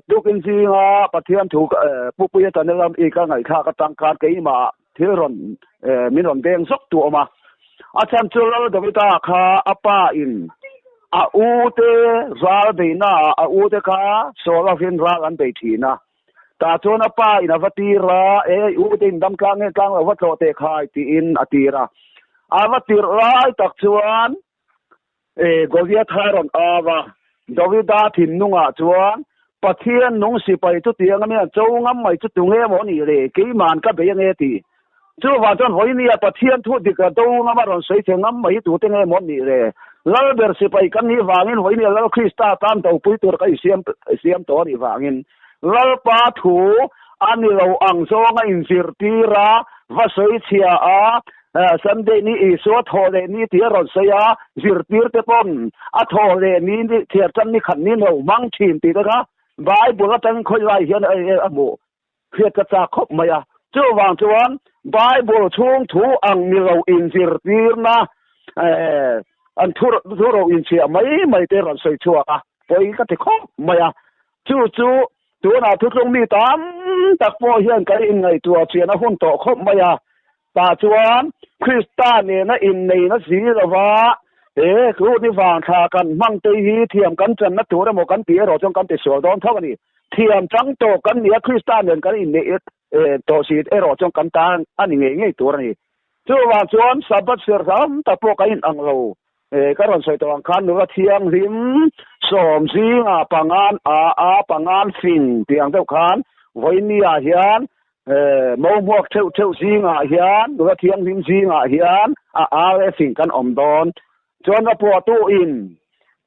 tukin zinga Pathian thu Pupuia channel lam i ka ngaihthlak atang khan keimah thil rawn min rawn beng zawk tu awm a. A chhan chu Lal Davida kha a pa in a u te ral beihna ah a u te kha sawl avin ral an bei thin a. Tah chuan a pa in a va tir a, e i u te in dam tlang nge tlang lo va tlawh teh khai tiin a tir a. A va tirh lai tak chuan E, Goliath a rawn au a, Davida thinlungah chuan, Pathian nung sipai chu tiang a nia, cho ngam mai chu tu nge maw nih le, keiman ka bei ange ti. Chuvang chuan vawinia Pathian thu dik a do ngam a rawn sawi che ngam mai hi tute nge maw nih le? Lalber sipai kan nih vangin vawinia Lal Krista tan dopui tur ka insiam siam tawh a nih vangin Lalpa thu a ni lo ang zawnga inzirtir a, va sawi chhia a, Sunday ni Isua thawh leh ni tih a rawn sawi a, zirtir te pawn a thawh leh ni thiar tan ni khat ni no hmang thin tih te kha Bible atangin khawi lai hian a hmuh hriat ka chak khawp mai a. Chuvang chuan Bible chhung thu ang ni lo inzirtirna an thu ro inchhiah mai mai te rawn sawi chhuak a, pawi ka ti khawp mai a. Chu chu tunah thutlung mi tam tak pawh hian kan inngaihtuah chian a hun tawh khawp mai a. Tah chuan Krista nena inneihna si lova he Krut i vangthla kan hmang te hi thiam kan channa tur emaw kan tih erawh chuan kan tisual dawn tho a ni. Thiam chang tawh kan nia Krista nen kan inneih tawh si erawh chuan kan tan a ni ngei ngei tur a ni. Chuvang chuan Sabbath serh tam tak pawh kan inang lo. Ka rawn sawi tawh ang khan nula thianghlim sawm zingah pangan a a pangan fing tih ang deuh khan vawinia hian. Mo hmuak theuh theuh zingah hian, nula thianghlim zingah hian a RF in kan awm dawn. Chuan a puahtu in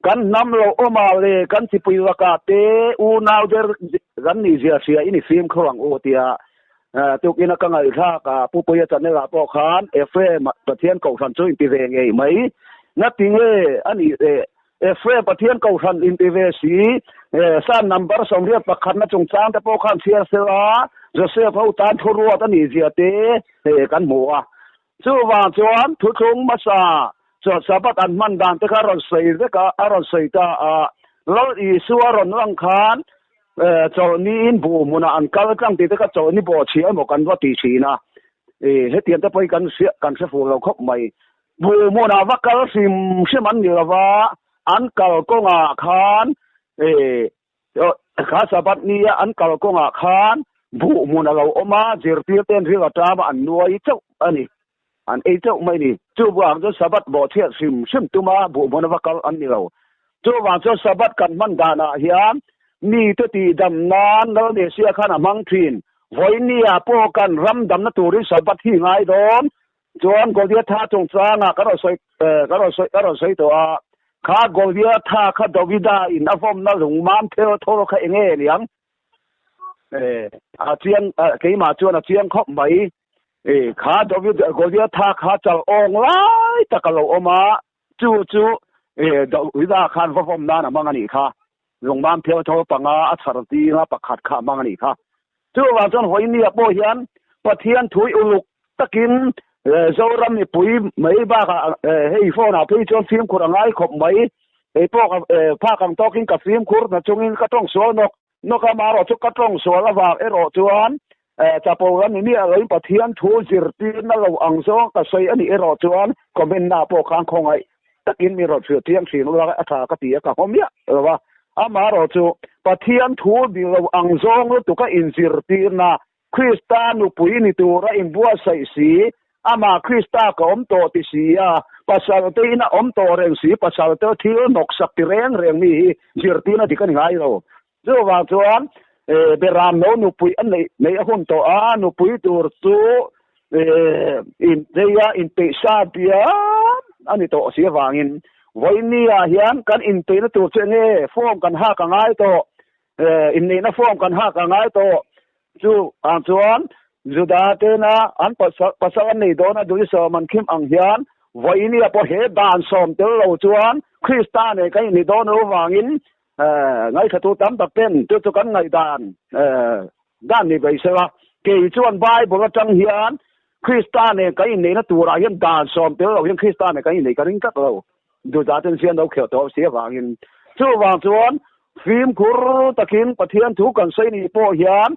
kan hnam lo awmah leh kan chipui lakah te unau der kan nih zia hria in i fimkhur ang u tia tukin a ka ngaihthlak a Pu Puia channel ah pawh khan Ephraim Pathian Kohhran chu inti ve ngei mai. Ngatinge a nih leh Ephraim Pathian Kohhran inti ve si, Psalm number 81 na chungchang te pawh khan chhiar sela, Joseph ho tan thuruat a nih zia te kan hmu a. Chuvang chuan thuthlung hmasa chuan Sabbath an hman dan te kha a rawn sawi vek a, a rawn sawi ta a. Lal Isua rawn lang khan chawlhniin buh hmunah an kal tlang tih te kha chawlhni bawhchhiah emaw kan va ti thin a. Hetiang te pawhin kan hre fuh lo khawp mai. Buh hmunah va kal hrim hrim an ni lova, an kal kawngah khan kha Sabbath nia an kal kawngah khan buh hmun a lo awm a, zirtirte'n ril a ṭam a, an nuai chauh a ni, an ei chauh mai a ni. Chuvang chuan Sabbath bawhchhiat hrim hrim tuma buh hmuna va kal an ni lo. Chuvang chuan Sabbath kan hman danah hian mite tihdam nan Lal Mesia khan a hmang ṭhin. Vawinia pawh kan ram damna turin Sabbath hi ngai dawn. Chuan Goliatha chungchangah ka rawn sawi ka rawn sawi ka rawn sawi tawh a, kha Goliatha kha Davida in a vawmna lungmam thel thawl kha eng nge niang? A chiang keimah chuan a chiang khawp mai. Kha David Goliatha kha chal awng lai tak a lo awm a, chu chu Davida khan va vawm nan a hmang a nih kha. Lungmam thel thawl panga a chhar zinga pakhat kha a hmang a nih kha. Chuvang chuan Hoinia pawh hian Pathian thui uluk takin Zoram mipui mai bakah hei phone ah phei chuan fimkhur a ngai khawp mai. Hei pawh phak ang tawkin ka fimkhur na chungin ka tawng sual nawk nawk a, amaherawh chu ka tawng sual avang erawh chuan chapo lam ni miah loin Pathian thu zirtirna lo ang zawng ka sawi a nih erawh chuan comment na pawh khan khawngaih takin mi rawn hrilh chiang thin ula a tha ka ti a, ka haw miah lo a. Amaherawh chu Pathian thu ni lo ang zawng lutuk a inzirtirna Krista nupui ni tura inbuatsaih si, amah Krista ka awm tawh ti si a, pasal te in a awm tawh reng si, pasal te thil hnawksak ti reng reng mi hi zirtirna dik a ni ngai lo. Chuvang chuan Beram no nupui a neih neih a hun tawh a, nupui tur chu incheia inpeihsa diam a ni tawh si avangin vawinia hian kan inpeihna tur chu enge form kan hak a ngai tawh, inneihna form kan hak a ngai tawh. Chu ang chuan Juda tena an pasal an nei dawn a duhsawm an khim ang hian vawinia pawh he dan sawm tel lo chuan Krista nen kan inni dawn lo vangin Ngaihthatu tam tak ten chu chu kan ngaihdan dan ni bai sela, kei chuan Bible atang hian Krista nen kan inneihna turah hian dan sawm tel lo hian Krista nen kan inneih ka ring tlat lo. Juda ten sian lo kheuh tawh si avangin. Chuvang chuan fimkhur takin Pathian thu kan sawi nih pawh hian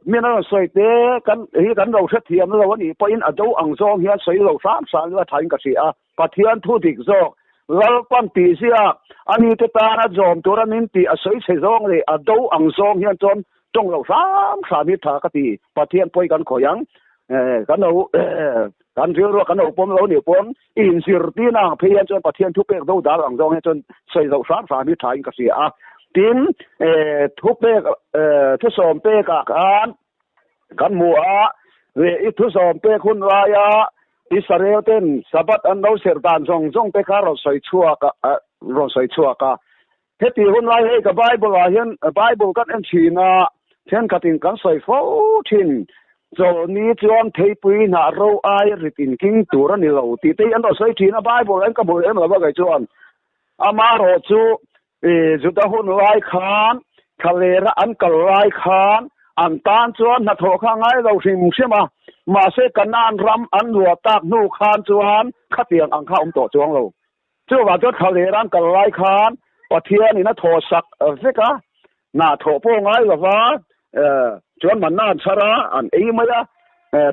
min a rawn sawi te kan hi kan lo hrethiam lo a nih pawhin a do ang zawng hian sawi lo hram hram ila thain ka hria a. Pathian thu dik zawk Lalpan tih ziak a ni te tana zawm tura min tih a sawi chhe zawng leh a do ang zawng hian chuan tawng lo hram hram hi tha ka ti. Pathian pawi kan khawih ang. Kan lo kan rilrua kan lo pawm lo nih pawn inzirtirna ang phei hian chuan Pathian thu pek do dal ang zawng hian chuan sawi lo hram hram hi tha in ka hria a. Tin, thupek thusawm pekah khan kan hmu a, i thusawm pek hun laia Israel ten Sabbath an lo serh dan zawng zawng te kha rawn sawi chhuak a, rawn sawi chhuak a. Heti hun lai hei ka Bible ah hian Bible kan en thin a, thenkhatin kan sawi fo thin. Chawlhni chuan theipui hnah ro ai rit in king tur a ni lo tih te hi an rawn sawi thin a, Bible ah hian ka hmu em lo a kei chuan. Amaherawh chu Juda hun lai khan thlalera an kal lai khan an tan chuan hnathawh kha ngai lo hrim hrim a, mahse Kanaan ram an luah tak hnu khan chuan khatiang ang kha a awm tawh chuang lo. Chuvang chuan thlalera an kal lai khan Pathianin a thawhsak vek a, hna thawh pawh ngai lo va, chuan manna an chhar a, an ei mai a,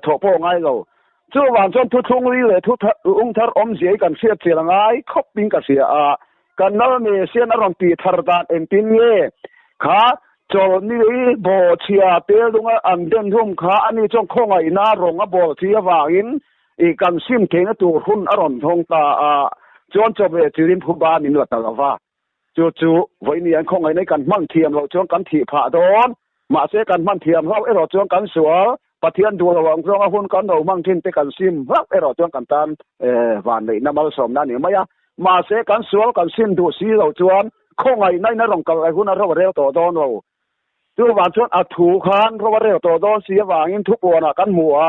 thawh pawh ngai lo. Chuvang chuan thuthlung ri leh thu ung thar awmzia hi kan hriat chian a ngai khawpin ka hria a, kan nal Mesian a rawn tih thar dan engtin nge kha chawlhni bawhchhia tel dunga an den hlum kha ani chuan khawngaihna rawng a bawl chi avangin i kan sim theihna tur hun a rawn thawng ta a, chuan chawhmeh chirin phuba min la ta lo va. Chu chu vawiin an khawngaihna hi kan hman thiam loh chuan kan thih phah dawn. Mahse kan hman thiam hlauh erawh chuan kan sual, Pathian duh lo ang zawnga hun kan lo hmang thin te kan sim hlauh erawh chuan kan tan vanneihna malsawmna a ni mai a. Mahse kan sual kan sim duh si lo chuan khawngaihna in a rawn kal lai hun a ro a rel tawh dawn lo. Chuvang chuan a thu khan ro a rel tawh dawn si avangin thupuanah kan hmu a,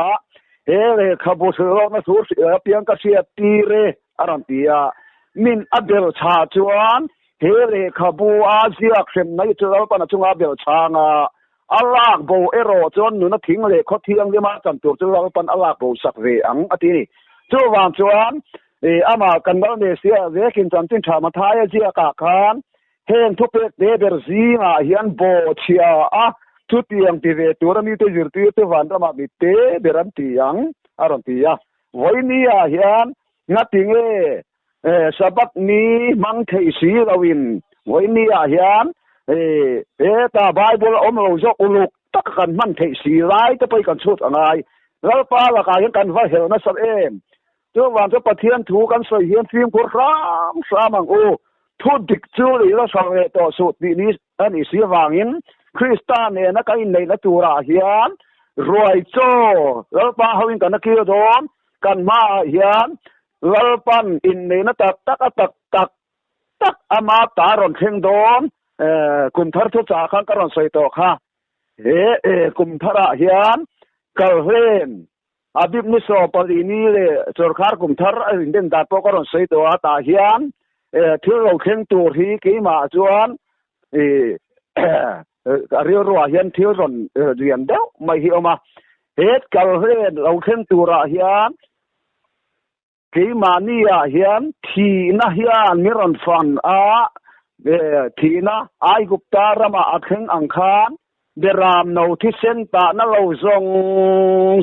he lehkhabu hrilhlawkna thu hrilh apiang ka hriat tir e a rawn ti a. Min a belchhah chuan he lehkhabu a ziak hrem mai chu Lalpan a chunga a belchhang a, a lak bo erawh chuan nuna thing leh khaw thianghlima chan tur chu Lalpan a lak bo sak ve ang a ti a ni. Chuvang chuan amah kan Lal Messiah vekin chanchin tha Mathaia ziakah khan Heng thupek te ber zingah hian bawhchhia a chutiang ti ve tura mite zirtirte vanramah mi te ber an ti ang, a rawn ti a. Vawinia hian ngatinge Sabbath ni hmang thei si loin vawinia hian heta Bible a awm lo zawk uluk taka kan hman theih si lai te pawh hi kan chhut a ngai. Lalpa lakah hian kan va helh nasa em? Chuvang chu Pathian thu kan sawi hian fimkhur hram hram ang u. Thu dik chu lei la hralh leh tawh suh tih ni a nih si avangin Krista nena kan inneihna turah hian ruai chaw Lalpa hoin kan a kil dawn. Kan hmaah hian Lalpan inneihna tak tak a tak tak tak ama ta rawn thleng dawn. Kum thar thuchah khan ka rawn sawi tawh kha. He kum tharah hian kalhlen A bik ni saw pali ni leh sawrkar kum thar a inden dan pawh ka rawn sawi tawh a, tah hian thil lo thleng tur hi keimah chuan a rilruah hian thil rawn lian deuh mai hi a awm a. He kalhlen lo thleng turah hian Keimahniah hian thihna hian mi rawn fan a, thihna Aigupta ramah a thleng ang khan Beram no thisen tahna lo zawng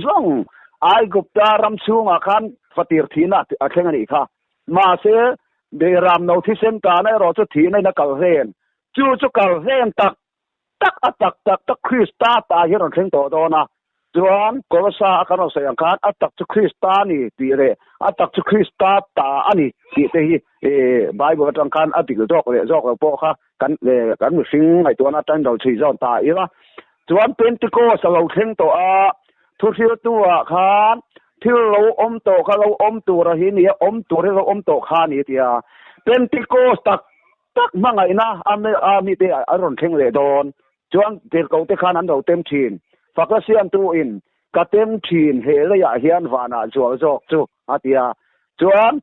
zawng Aigupta ram chhungah khan fatir thihna a thleng a nih kha. Mahse, Beram no thisen tahna erawh chu thihna in a kal hlen. Chu chu kal hlen tak tak a tak tak tak Krista ta hi a rawn thleng tawh dawn a, chuan Kolosa a kan rawn sawi ang khan a tak chu Krista a ni tih leh a tak chu Krista ta a ni tih te hi Bible atang khan a dik zawk leh zawk lo pawh kha kan kan mihring ngaihtuahna atangin lo chhui zawn ta ila. Chuan Pentecost a lo thleng tawh a, thuhriltu ah khan thil lo awm tawh kha lo awm tur a hi ni a, awm tur hi lo awm tawh kha a ni a ti a. Pentecost tak tak hmangaihna a mite a rawn thleng leh dawn chuan tirhkoh te khan an lo tem thin. Fakna siamtu in ka tem thin he leiah hian vanah zual zawk chu a ti a. Chuan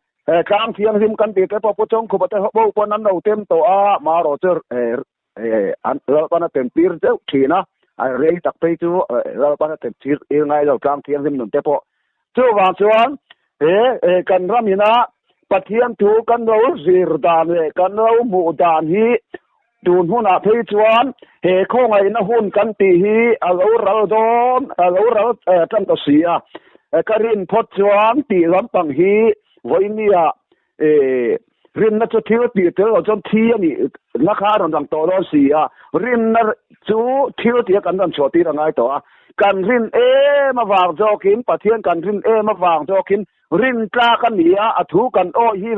tlang thianghlim kan tih te pawh Pu Chawngkhupa te ho pawn an lo tem tawh a, marawh chu an Lalpan a tem tir deuh thin a, a rei tak phei chu Lalpan a tem tir ngai lo tlang thianghlim nun te pawh. Chuvang chuan he kan ram ina Pathian thu kan lo zir dan leh kan lo hmuh dan hi tun hunah phei chuan he khawngaihna hun kan tih hi a lo ral dawn, a lo ral tan ta si a. Ka rin phawt chuan tih lampang hi vawinia rinna chu thil tih tel lo chuan thi a nih na kha a rawn lang tawh dawn si a, rinna chu thil tih a kan rawn chhuah tir a ngai tawh a, kan rin em avang zawkin Pathian kan rin em avang zawkin rin tlak a ni a, a thu kan awi hi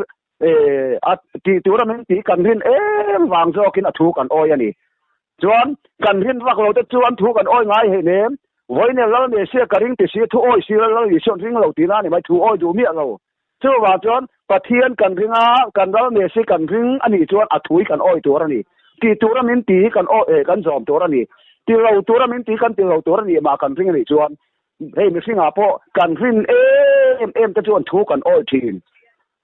a tih tura min tih kan rin em vang zawkin a thu kan awi a ni. Chuan kan rin vak lo te chuan thu kan awi ngai hei nem, vawiin Lal Messiah ka ring ti si, thu awi si Lal Isua an ring lo tihna a ni mai, thu awi duh miah lo. Chuvang chuan Pathian kan ring a, kan ral Messi kan ring a nih chuan a thui kan awi tur a ni. Ti tura min ti hi kan awi kan zawm tur a ni. Ti lo tura min ti kan ti lo tur a nih mah kan ring a nih chuan hei mihringah pawh kan rin em em te chuan thu kan awi thin.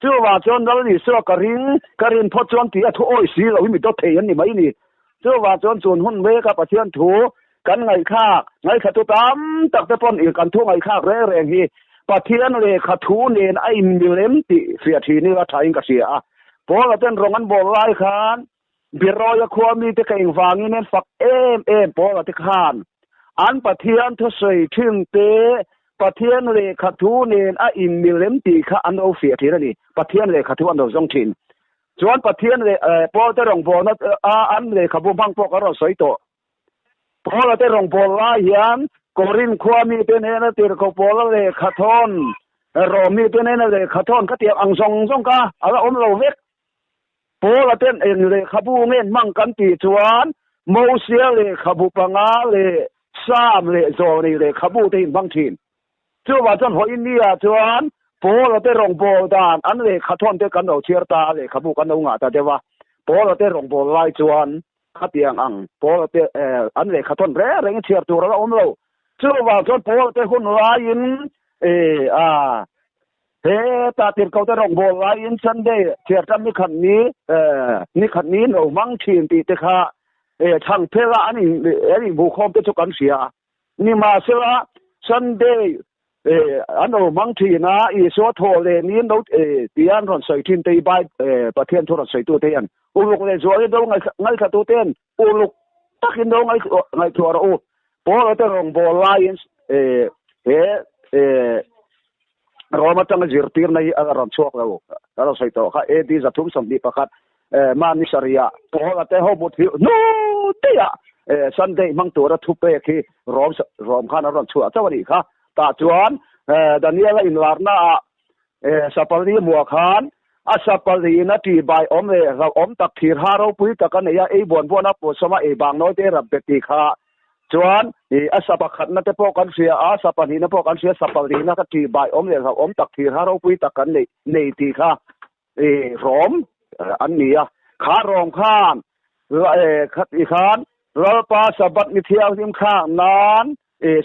Chuvang chuan Lal Isua ka ring, ka rin phawt chuan tih a thu awi si lo hi mi dawt thei an ni mai ni. Chuvang chuan chun hun meka Pathian thu kan ngaihthlak, ngaihthla tam tak te pawn kan thu ngaihthlak reng reng hi Pathian lehkha thu nen a inmilem tih hriat thin ila thain ka hria a. Paula ten rawng an bawl lai khan Beroia khua mite ka engvangin an fak em em Paula te khan an Pathian thusawi thin te Pathian lehkha thu nen a inmilem tih kha an lo fiah thin a ni. Pathian lehkha thu an lo zawng thin. Chuan Pathian leh Paul te rawngbawlna a an lehkhabu hmang pawh kan rawn sawi tawh. Paula te rawngbâwl lai hian Korinth khua mite hnêna tirhkoh Paula lehkha thawn, Rom mite hnêna lehkha thawn kha tiang ang zawng zawng kha a la awm lo vek. Paula ten eng lehkhabu nge hmang kan tih chuan Mosia lehkhabu panga leh Sam leh Zawlnei lehkhabu te in hmang thin. Chuvang chuan vawiin ni ah chuan Paula te rawngbâwl dan an lehkha thawn te kan lo chhiar ta a, lehkhabu kan lo ngah ta deuh a. Paula te rawngbâwl lai chuan khatiang ang Paula te an lehkha thawn reng rengin chhiar tur a la awm lo. Chuvang chuan Paula te hun laiin a heta tirhkoh te rawngbâwl laiin Sunday chhiar tan ni khat ni ni khat ni lo hmang thin tih te kha chhang phela an inbuhkhawm te chu kan hria. Nimahsela, Sunday an lo hmang thin a, Isua thaw leh niin lo tia an rawn sawi thin te hi Pathian thu rawn sawitu te hian uluk leh zualin lo ngaihthla te hian uluk takin lo ngaihtuah rawh u. Paula te rawngbâwl laiin he Rome atanga zirtirna hi a rawn chhuak lo, a rawn sawi tawh kha AD 321 Mahni sarihah Paula te ho mut hi hnu daihah Sunday hmang tura thu pek hi Rome Rome khan a rawn chhuah chauh a nih kha. Tah chuan Daniela inlarnaah Sapali hmuah khan a Sapaliin a tihbai awm leh hlauhawm tak thir ha ropui tak a nei a, ei buan buan a pawtsawm a, ei bang nawi te rap bet tih kha chuan a sa pakhatna te pawh kan hria a, sa pahnihna pawh kan hria, Sapalina ka tihbai awm leh hlauhawm tak thir ha ropui tak kan nei tih kha Rom an ni a, kha Rom khan khati khan Lalpa Sabbath ni thianghlim thlak nan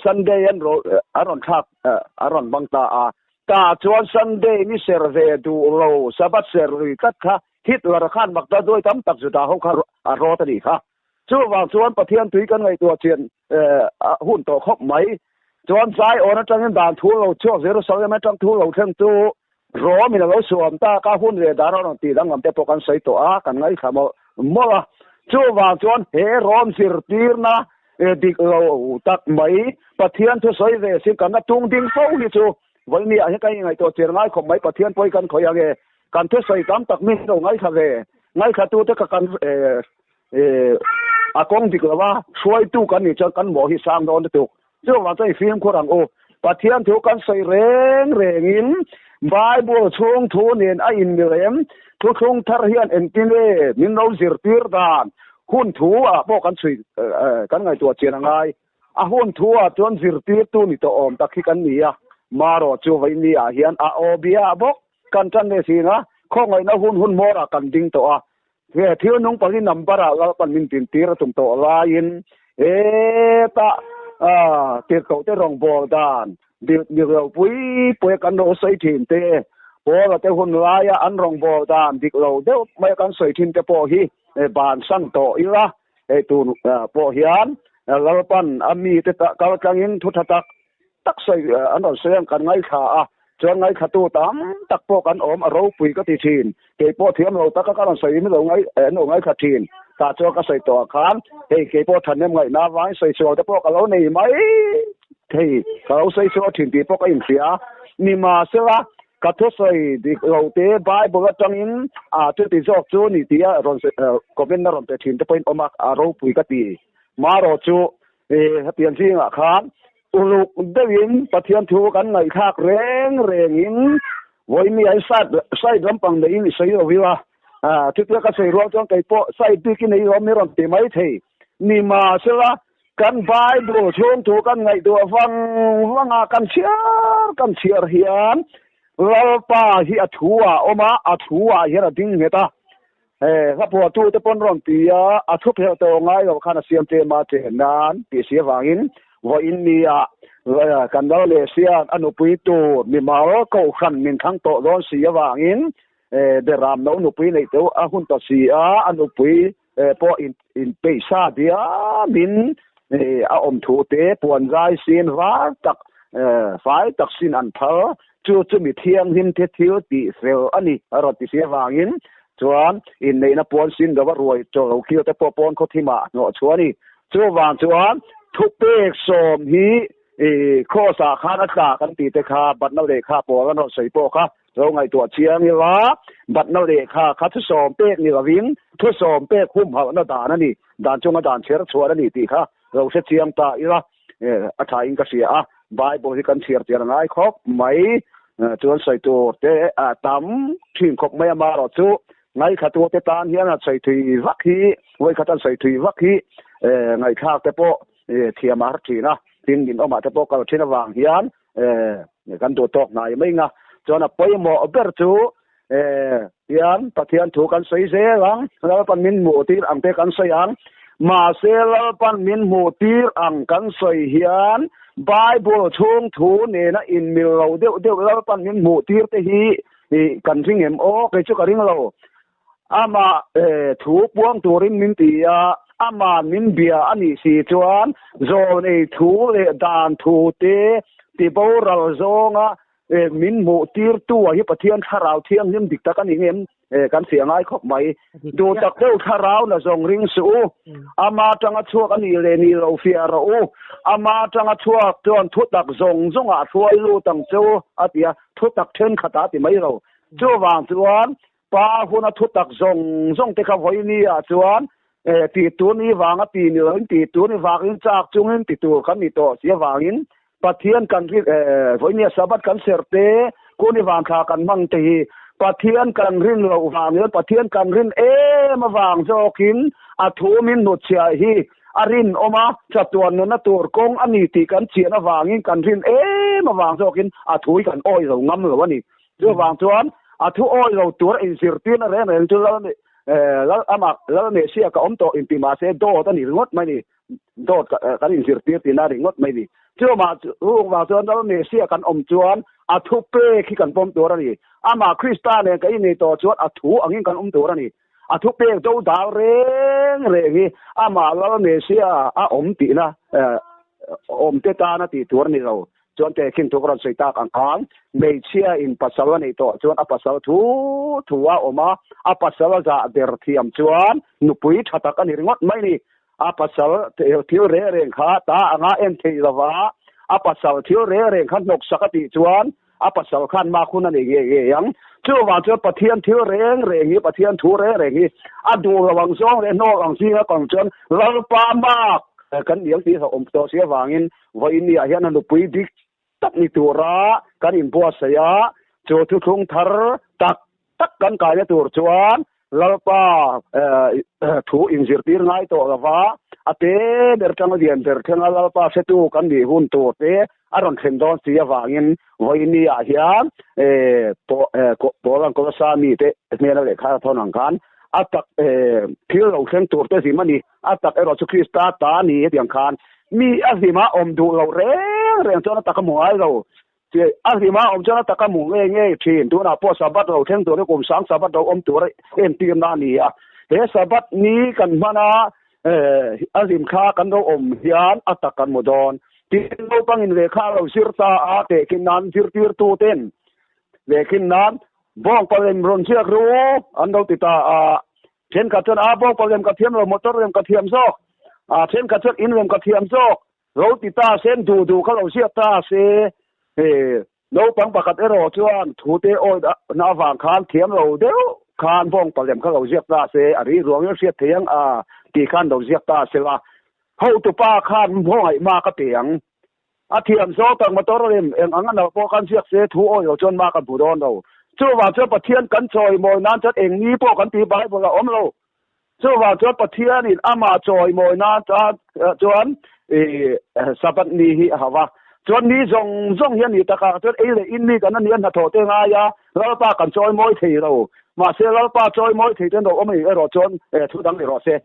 Sunday an rawn thlak a rawn bang ta a. Tah chuan Sunday ni ser ve duh lo Sabbath ser lui tlat kha Hitler khan Magda duai tam tak Juda ho kha a rawt a nih kha. Chuvang chuan Pathian tui kan ngaihtuah chian hun tawh khawp mai. Chuan Zion atangin dan thu lo chhuak Jerusalem atang thu lo thleng chu Rom in a lo suam tak a, hun leh dan a rawn tih danglam te pawh kan sawi tawh a, kan ngaithla mawlh mawlh a. Chuvang chuan he Rom zirtirna dik lo tak mai Pathian thu sawi ve sin kan la tung ding fo hi chu vawiin ah hian kan inngaihtuah chian ngai khawp mai. Pathian pawhin kan khawih ange kan thusawi tam tak min lo ngaithla ve ngaithlatute kha kan a kawng dik lo a, hruaitu kan nih chuan kan mawh hi sang dawn lutuk. Chuvang chuan i fimkhur ang u. Pathian thu kan sawi reng rengin Bible chhung thu nen a inmilem thuthlung thar hian engtin nge min lo zirtir dan hun thu ah pawh kan chhui kan ngaihtuah chian a ngai. A hun thu ah chuan zirtirtu ni tawh awm tak hi kan ni a, marawh chu vawiin ni ah hian a aw bia bawk kan tan leh thin a, khawngaihna hun hun hmawr ah kan ding tawh a, He thil nung pali number ah Lalpan min din tir a tum tawh laiin hetah tirhkoh te rawngbâwl dan dik lo pui pui a kan lo sawi thin te, Paula te hun laia an rawngbâwl dan dik lo deuh mai a kan sawi thin te pawh hi bansan tawh ila, hei tun pawh hian Lalpan a mite kal tlangin thu tha tak tak sawi an rawn sawi ang kan ngaithla a, chuan ngaithlatu tam tak pawh kan awm a ropui ka ti thin. Kei pawh thiam lo taka ka rawn sawi in lo ngai an lo ngaithla thin. Tah chuan ka sawi tawh ah khan hei kei pawh thahnem ngaihna avangin sawi sual te pawh ka lo nei mai thei, ka lo sawi sual thin tih pawh ka inhria. Nimahsela ka thusawi dik lo te Bible atangin a chuti zawk chu ni tia rawn comment na rawn pe thin te pawhin awm a, a ropui ka ti. Marawh chu hetiang zingah khan Uluk deuhin Pathian thu kan ngaihthlak reng rengin vawiin ai side lampang neiin i sawi lo ila, chutia ka sawi rual chuan kei pawh side bik i nei lo mi rawn ti mai thei. Nimahsela, kan Bible chhung thu kan ngaihtuah vang vanga kan chhiar kan chhiar hian Lalpa hi a thu ah a awm a, a thu ah hian a ding nghet a. Hla phuahtute pawn rawn ti a, a thu phelh tawh ngai lo khan a siam tlem a chen nan tih si avangin vawiin nia kan lal leh sian a nupui tur mimal kohhran min thlang tawh dawn si avangin Beram no nupui neih teuh a hun ta si a, a nupui pawh inpeih sa diamin a awm thu te puan zai sin var tak fai tak sin an phal Chu chu mi thianghlim te thil tih fel a ni a rawn ti si avangin chuan inneihna puan sin deuha ruai chaw lo kil te pawh pawn khawthimah a hnawh chhuah a ni. Chuvang chuan thupek sawm hi Kraws ah khan a tla kan tih te kha batna lehkha pawl an rawn sawi pawh kha lo ngaihtuah chiang ila, batna lehkha kha thusawm pek ni lovin thusawm pek humhalhna dan a ni, dan chunga dan chher chhuah a ni tih kha lo hre chiang ta ila. A tha in ka hria a, Bible hi kan chhiar chian a ngai khawp mai, chuan sawi tur te a tam thin khawp mai a, marawh chu ngaithla tu te tan hian a sawi thui vak hi, vawikhat an sawi thui vak hi Ngaihthlak te pawh thiam a har thin a, tin min awmah te pawh kal thin avang hian kan duh tawk hnai mai nga. Chuan a pawimawh ber chu hian Pathian thu kan sawi zel ang, Lalpan min hmuh tir ang te kan sawi ang. Mahse Lalpan min hmuh tir ang kan sawi hian Bible chhung thu nena inmil lo deuh deuh Lalpan min hmuh tir te hi kan ring em aw? Kei chu ka ring lo. Amah thu puang turin min ti a, amah min bia a nih si chuan zawnei thu leh dan thu te ti boral zawnga min hmuh tirtu ah hi Pathian thlarau thianghlim dik tak a ni ngem kan fiah ngai khawp mai. Duh tak deuh thlarau na zawng ring suh u, ama atanga chhuak a nih leh nih lo fiah rawh u, ama atanga chhuak chuan thutak zawng zawngah hruai lut ang che u a ti a, thutak thenkhatah a ti mai lo. Chuvang chuan Pa huna thutak zawng zawng te kha vawiini ah chuan tih tur ni vanga ti ni loin tih tur ni vangin chak chungin ti tur kan ni tawh si avangin Pathian kan rin vawiini a Sabbath kan serh te kuni vangthla kan hmang te hi Pathian kan rin loh vang hian Pathian kan rin em avang zawkin a thu min hnutchhiah hi a rinawm a, chatuan nunna tur kawng a ni tih kan chian avangin kan rin em avang zawkin a thu hi kan awi lo ngam lo a ni. Chuvang chuan a thu awi lo tur a inzirtirna reng reng chu Lal Lal amah Lal Messiah ka awm tawh inti mahse dawt a ni ringawt mai ni. Dawt kan inzirtir tihna a ringawt mai ni. Chuvang vang chuan Lal Messiah kan awm chuan a thu pek hi kan pawm tur a ni. Amah Krista nen kan innei tawh chuan a thu angin kan awm tur a ni. A thu pek do dal reng reng hi amah Lal Messiah a awm tihna awmte tana tih tur a ni lo. Chuan tehkhin thu ka rawn sawi tak ang khan hmeichhia in pasal a neih tawh chuan a pasal thu thu a awm a, a pasal a zah ber thiam chuan nupui tha tak a ni ringawt mai ni. A pasal thil reng reng kha ta anga en theih lova a pasal thil reng reng kha hnawksak a tih chuan a pasal khan mak hun a nei ngei ngei ang. Chuvang chuan Pathian thil reng reng hi, Pathian thu reng reng hi a duh lo ang zawng leh hnawk ang zinga kang chuan Lalpa mak kan ni ang tih hlauhawm tawh si avangin Vawiin ah hian a nupui dik tak ni tura kan inbuatsaih a, chu thuthlung thar tak tak kan kaina tur chuan Lalpa thu inzirtir ngai tawh lova, a te ber tanga lian ber thlenga Lalpa hretu kan nih hun tur te a rawn thlen dawn si avangin vawiin ah hian Paul-a'n Kolossa mite hnena lehkha a thawn ang khan a tak thil lo thleng tur te hlim a ni. A tak erawh chu Krista ta a ni hetiang khan mi a hlima awm duh loh reng reng chuan a tak a hmu ngai lo. A hlima awm chuan a tak a hmu ngei ngei thin. Tunah pawh Sabbath lo thleng tur hi kum sang Sabbath lo awm tur entirna a ni a. He Sabbath ni kan hman a, a hlim thla kan lo awm hian a tak kan hmu dawn. Tin, naupangin lehkha a lo zir ta a, tehkhin nan zirtirtuten lehkhin nan bawngpa lem rawn ziak ru an lo ti ta a. Thenkhat chuan a bawngpa lem ka thiam lo, motor lem ka thiam zawk, a thenkhat chuan in lem ka thiam zawk, lo ti ta se, duh duh kha lo ziak ta se, he naupang pakhat erawh chuan thu te awi na avang khan thiam lo deuh khan bawngpa lem kha lo ziak ta se, a ri ruang in hriat thei ang a tih khan lo ziak ta se la, hotupa khan hmangaih ma ka pe ang. A thiam zawk tak motor lem eng ang a nalh pawh khan ziak se thu awi lo chuan ma kan hmu dawn lo. Chuvang chuan Pathian kan chawimawi nan chuan eng ni pawh kan tih Bible a awm lo. Chuvang chuan Pathianin amah chawimawi nan chuan Sabbath ni hi a hauh a. Chuan ni zawng zawng hi a ni tak a, chuan ei leh in mi kan a nia hnathawh te ngai a, Lalpa kan chawimawi thei lo. Mahse Lalpa chawimawi thei ten lo awm a nih erawh chuan thu dang ni rawh se.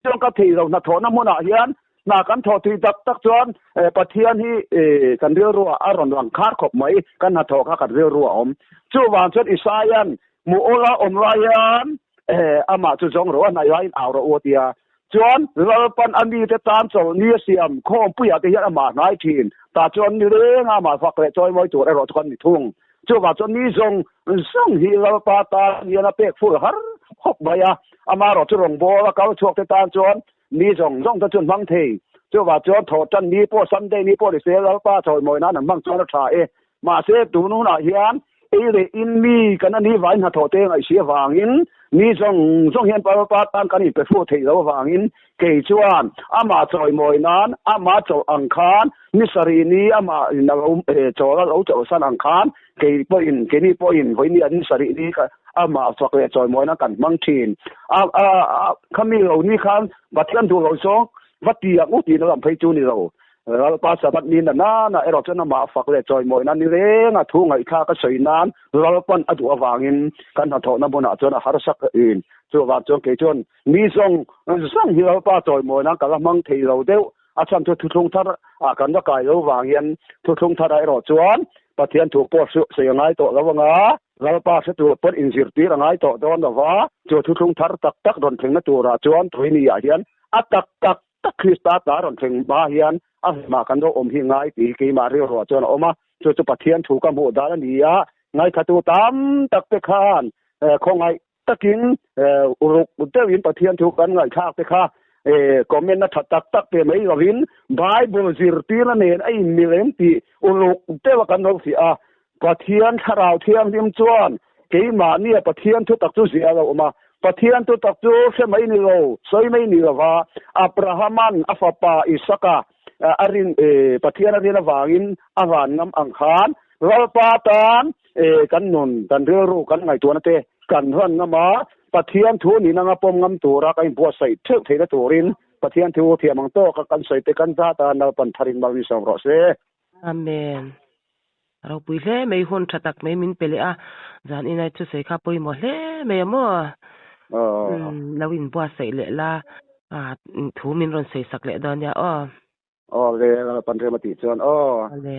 Chuan ka thei lo hnathawhna hmunah hian hna kan thawh tui tak tak chuan Pathian hi kan rilruah a rawn lang khar khawp mai, kan hnathawh kha kan rilruah a awm. Chuvang chuan Isaia'n hmuh awla awm lai hian amah chu zawng rawh a, hnaih laiin au rawh u a ti a. Chuan Lalpan a mite tan chawlhni a siam khawmpuiah te hian amah hnai thin, tah chuan ni renga amah fak leh chawimawi tur erawh chu kan ni thung. Chuvang chuan ni zawng zawng hi Lalpa tan hian a pek ful har khawp mai a, amaherawh chu rawngbâwl a kal chhuak te tan chuan ni zawng zawng te chu an hmang thei. Chuvang chuan thawhṭan ni pawh Sunday ni pawh ni se Lalpa chawimawi nan an hmang chuan a ṭha e. Mahse tun hunah hian ei leh in mi kan a ni vai hnathawh te ngaihsi avangin ni zawng zawng hian Lalpa tan kan inpe fuh theih lo avangin kei chuan amah chawimawi nan amah chawlh ang khan Ni sarih ni amah in a lo chawl a lo chawlhsan ang khan kei pawhin keini pawhin vawiin ni sarih ni kha amah fak leh chawimawina kan hmang thin. A a khami lo ni khan Pathian duh lo zawng Va ti ang u tihna lam phei chu ni lo. Lalpa Sabbath ni na nana erawh chuan amah fak leh chawimawi nan ni reng a thu ngaihthlak a sawi nan Lalpan a duh avangin kan hnathawhna hmunah chuan a harsa in. Chuvang chuan kei chuan mi zawng zawng hi Lalpa chawimawi nan ka la hmang thei lo deuh. A chhan chu thuthlung thar ah kan va kai lo vang hian thuthlung thar ah erawh chuan Pathian thu pawh sawi a ngai tawh lo anga Lalpa hre tur pawn inzirtir a ngai tawh dawn lo va, chu thuthlung thar tak tak rawn thlengna turah chuan Tuini ah hian a tak tak tak Krista tla rawn thleng hma hian a hlimah kan lo awm hi ngai tih hi keimah rilruah chuan a awm a, chu chu Pathian thu ka hmuh dan a ni a, ngaithatu tam tak te khan khawngaih takin uruk deuhin Pathian thu kan ngaihthlak te kha comment a tha tak tak pe mai lovin Bible zirtirna nen a inmil em tih uluk deuha kan lo fiah a, Pathian thlarau thianghlim chuan keimahnia Pathian thu tak chu ziah a lo awm a, Pathian thu tak chu hre mai ni lo, sawi mai ni lova Abrahaman a fapa Isaka a rin Pathian a rin avangin a van ngam ang khan Lalpa tan kan nun, kan rilru, kan ngaihtuahna te kan hlan ngam a, Pathian thu nin anga pawm ngam tura kan inbuatsaih theuh theihna turin Pathian thu thiam ang tawka kan sawi te kan zat a, Lalpan tharin mal min sawm rawh se. Amen. Ropui hle mai hun tha tak mai min pe leh a, zan inai thusawi kha pawimawh hle mai a maw? Lo inbuatsaih leh la, thu min rawn sawi sak leh dawn nia aw. Aw le, Lalpan rem a tih chuan aw. Aw le.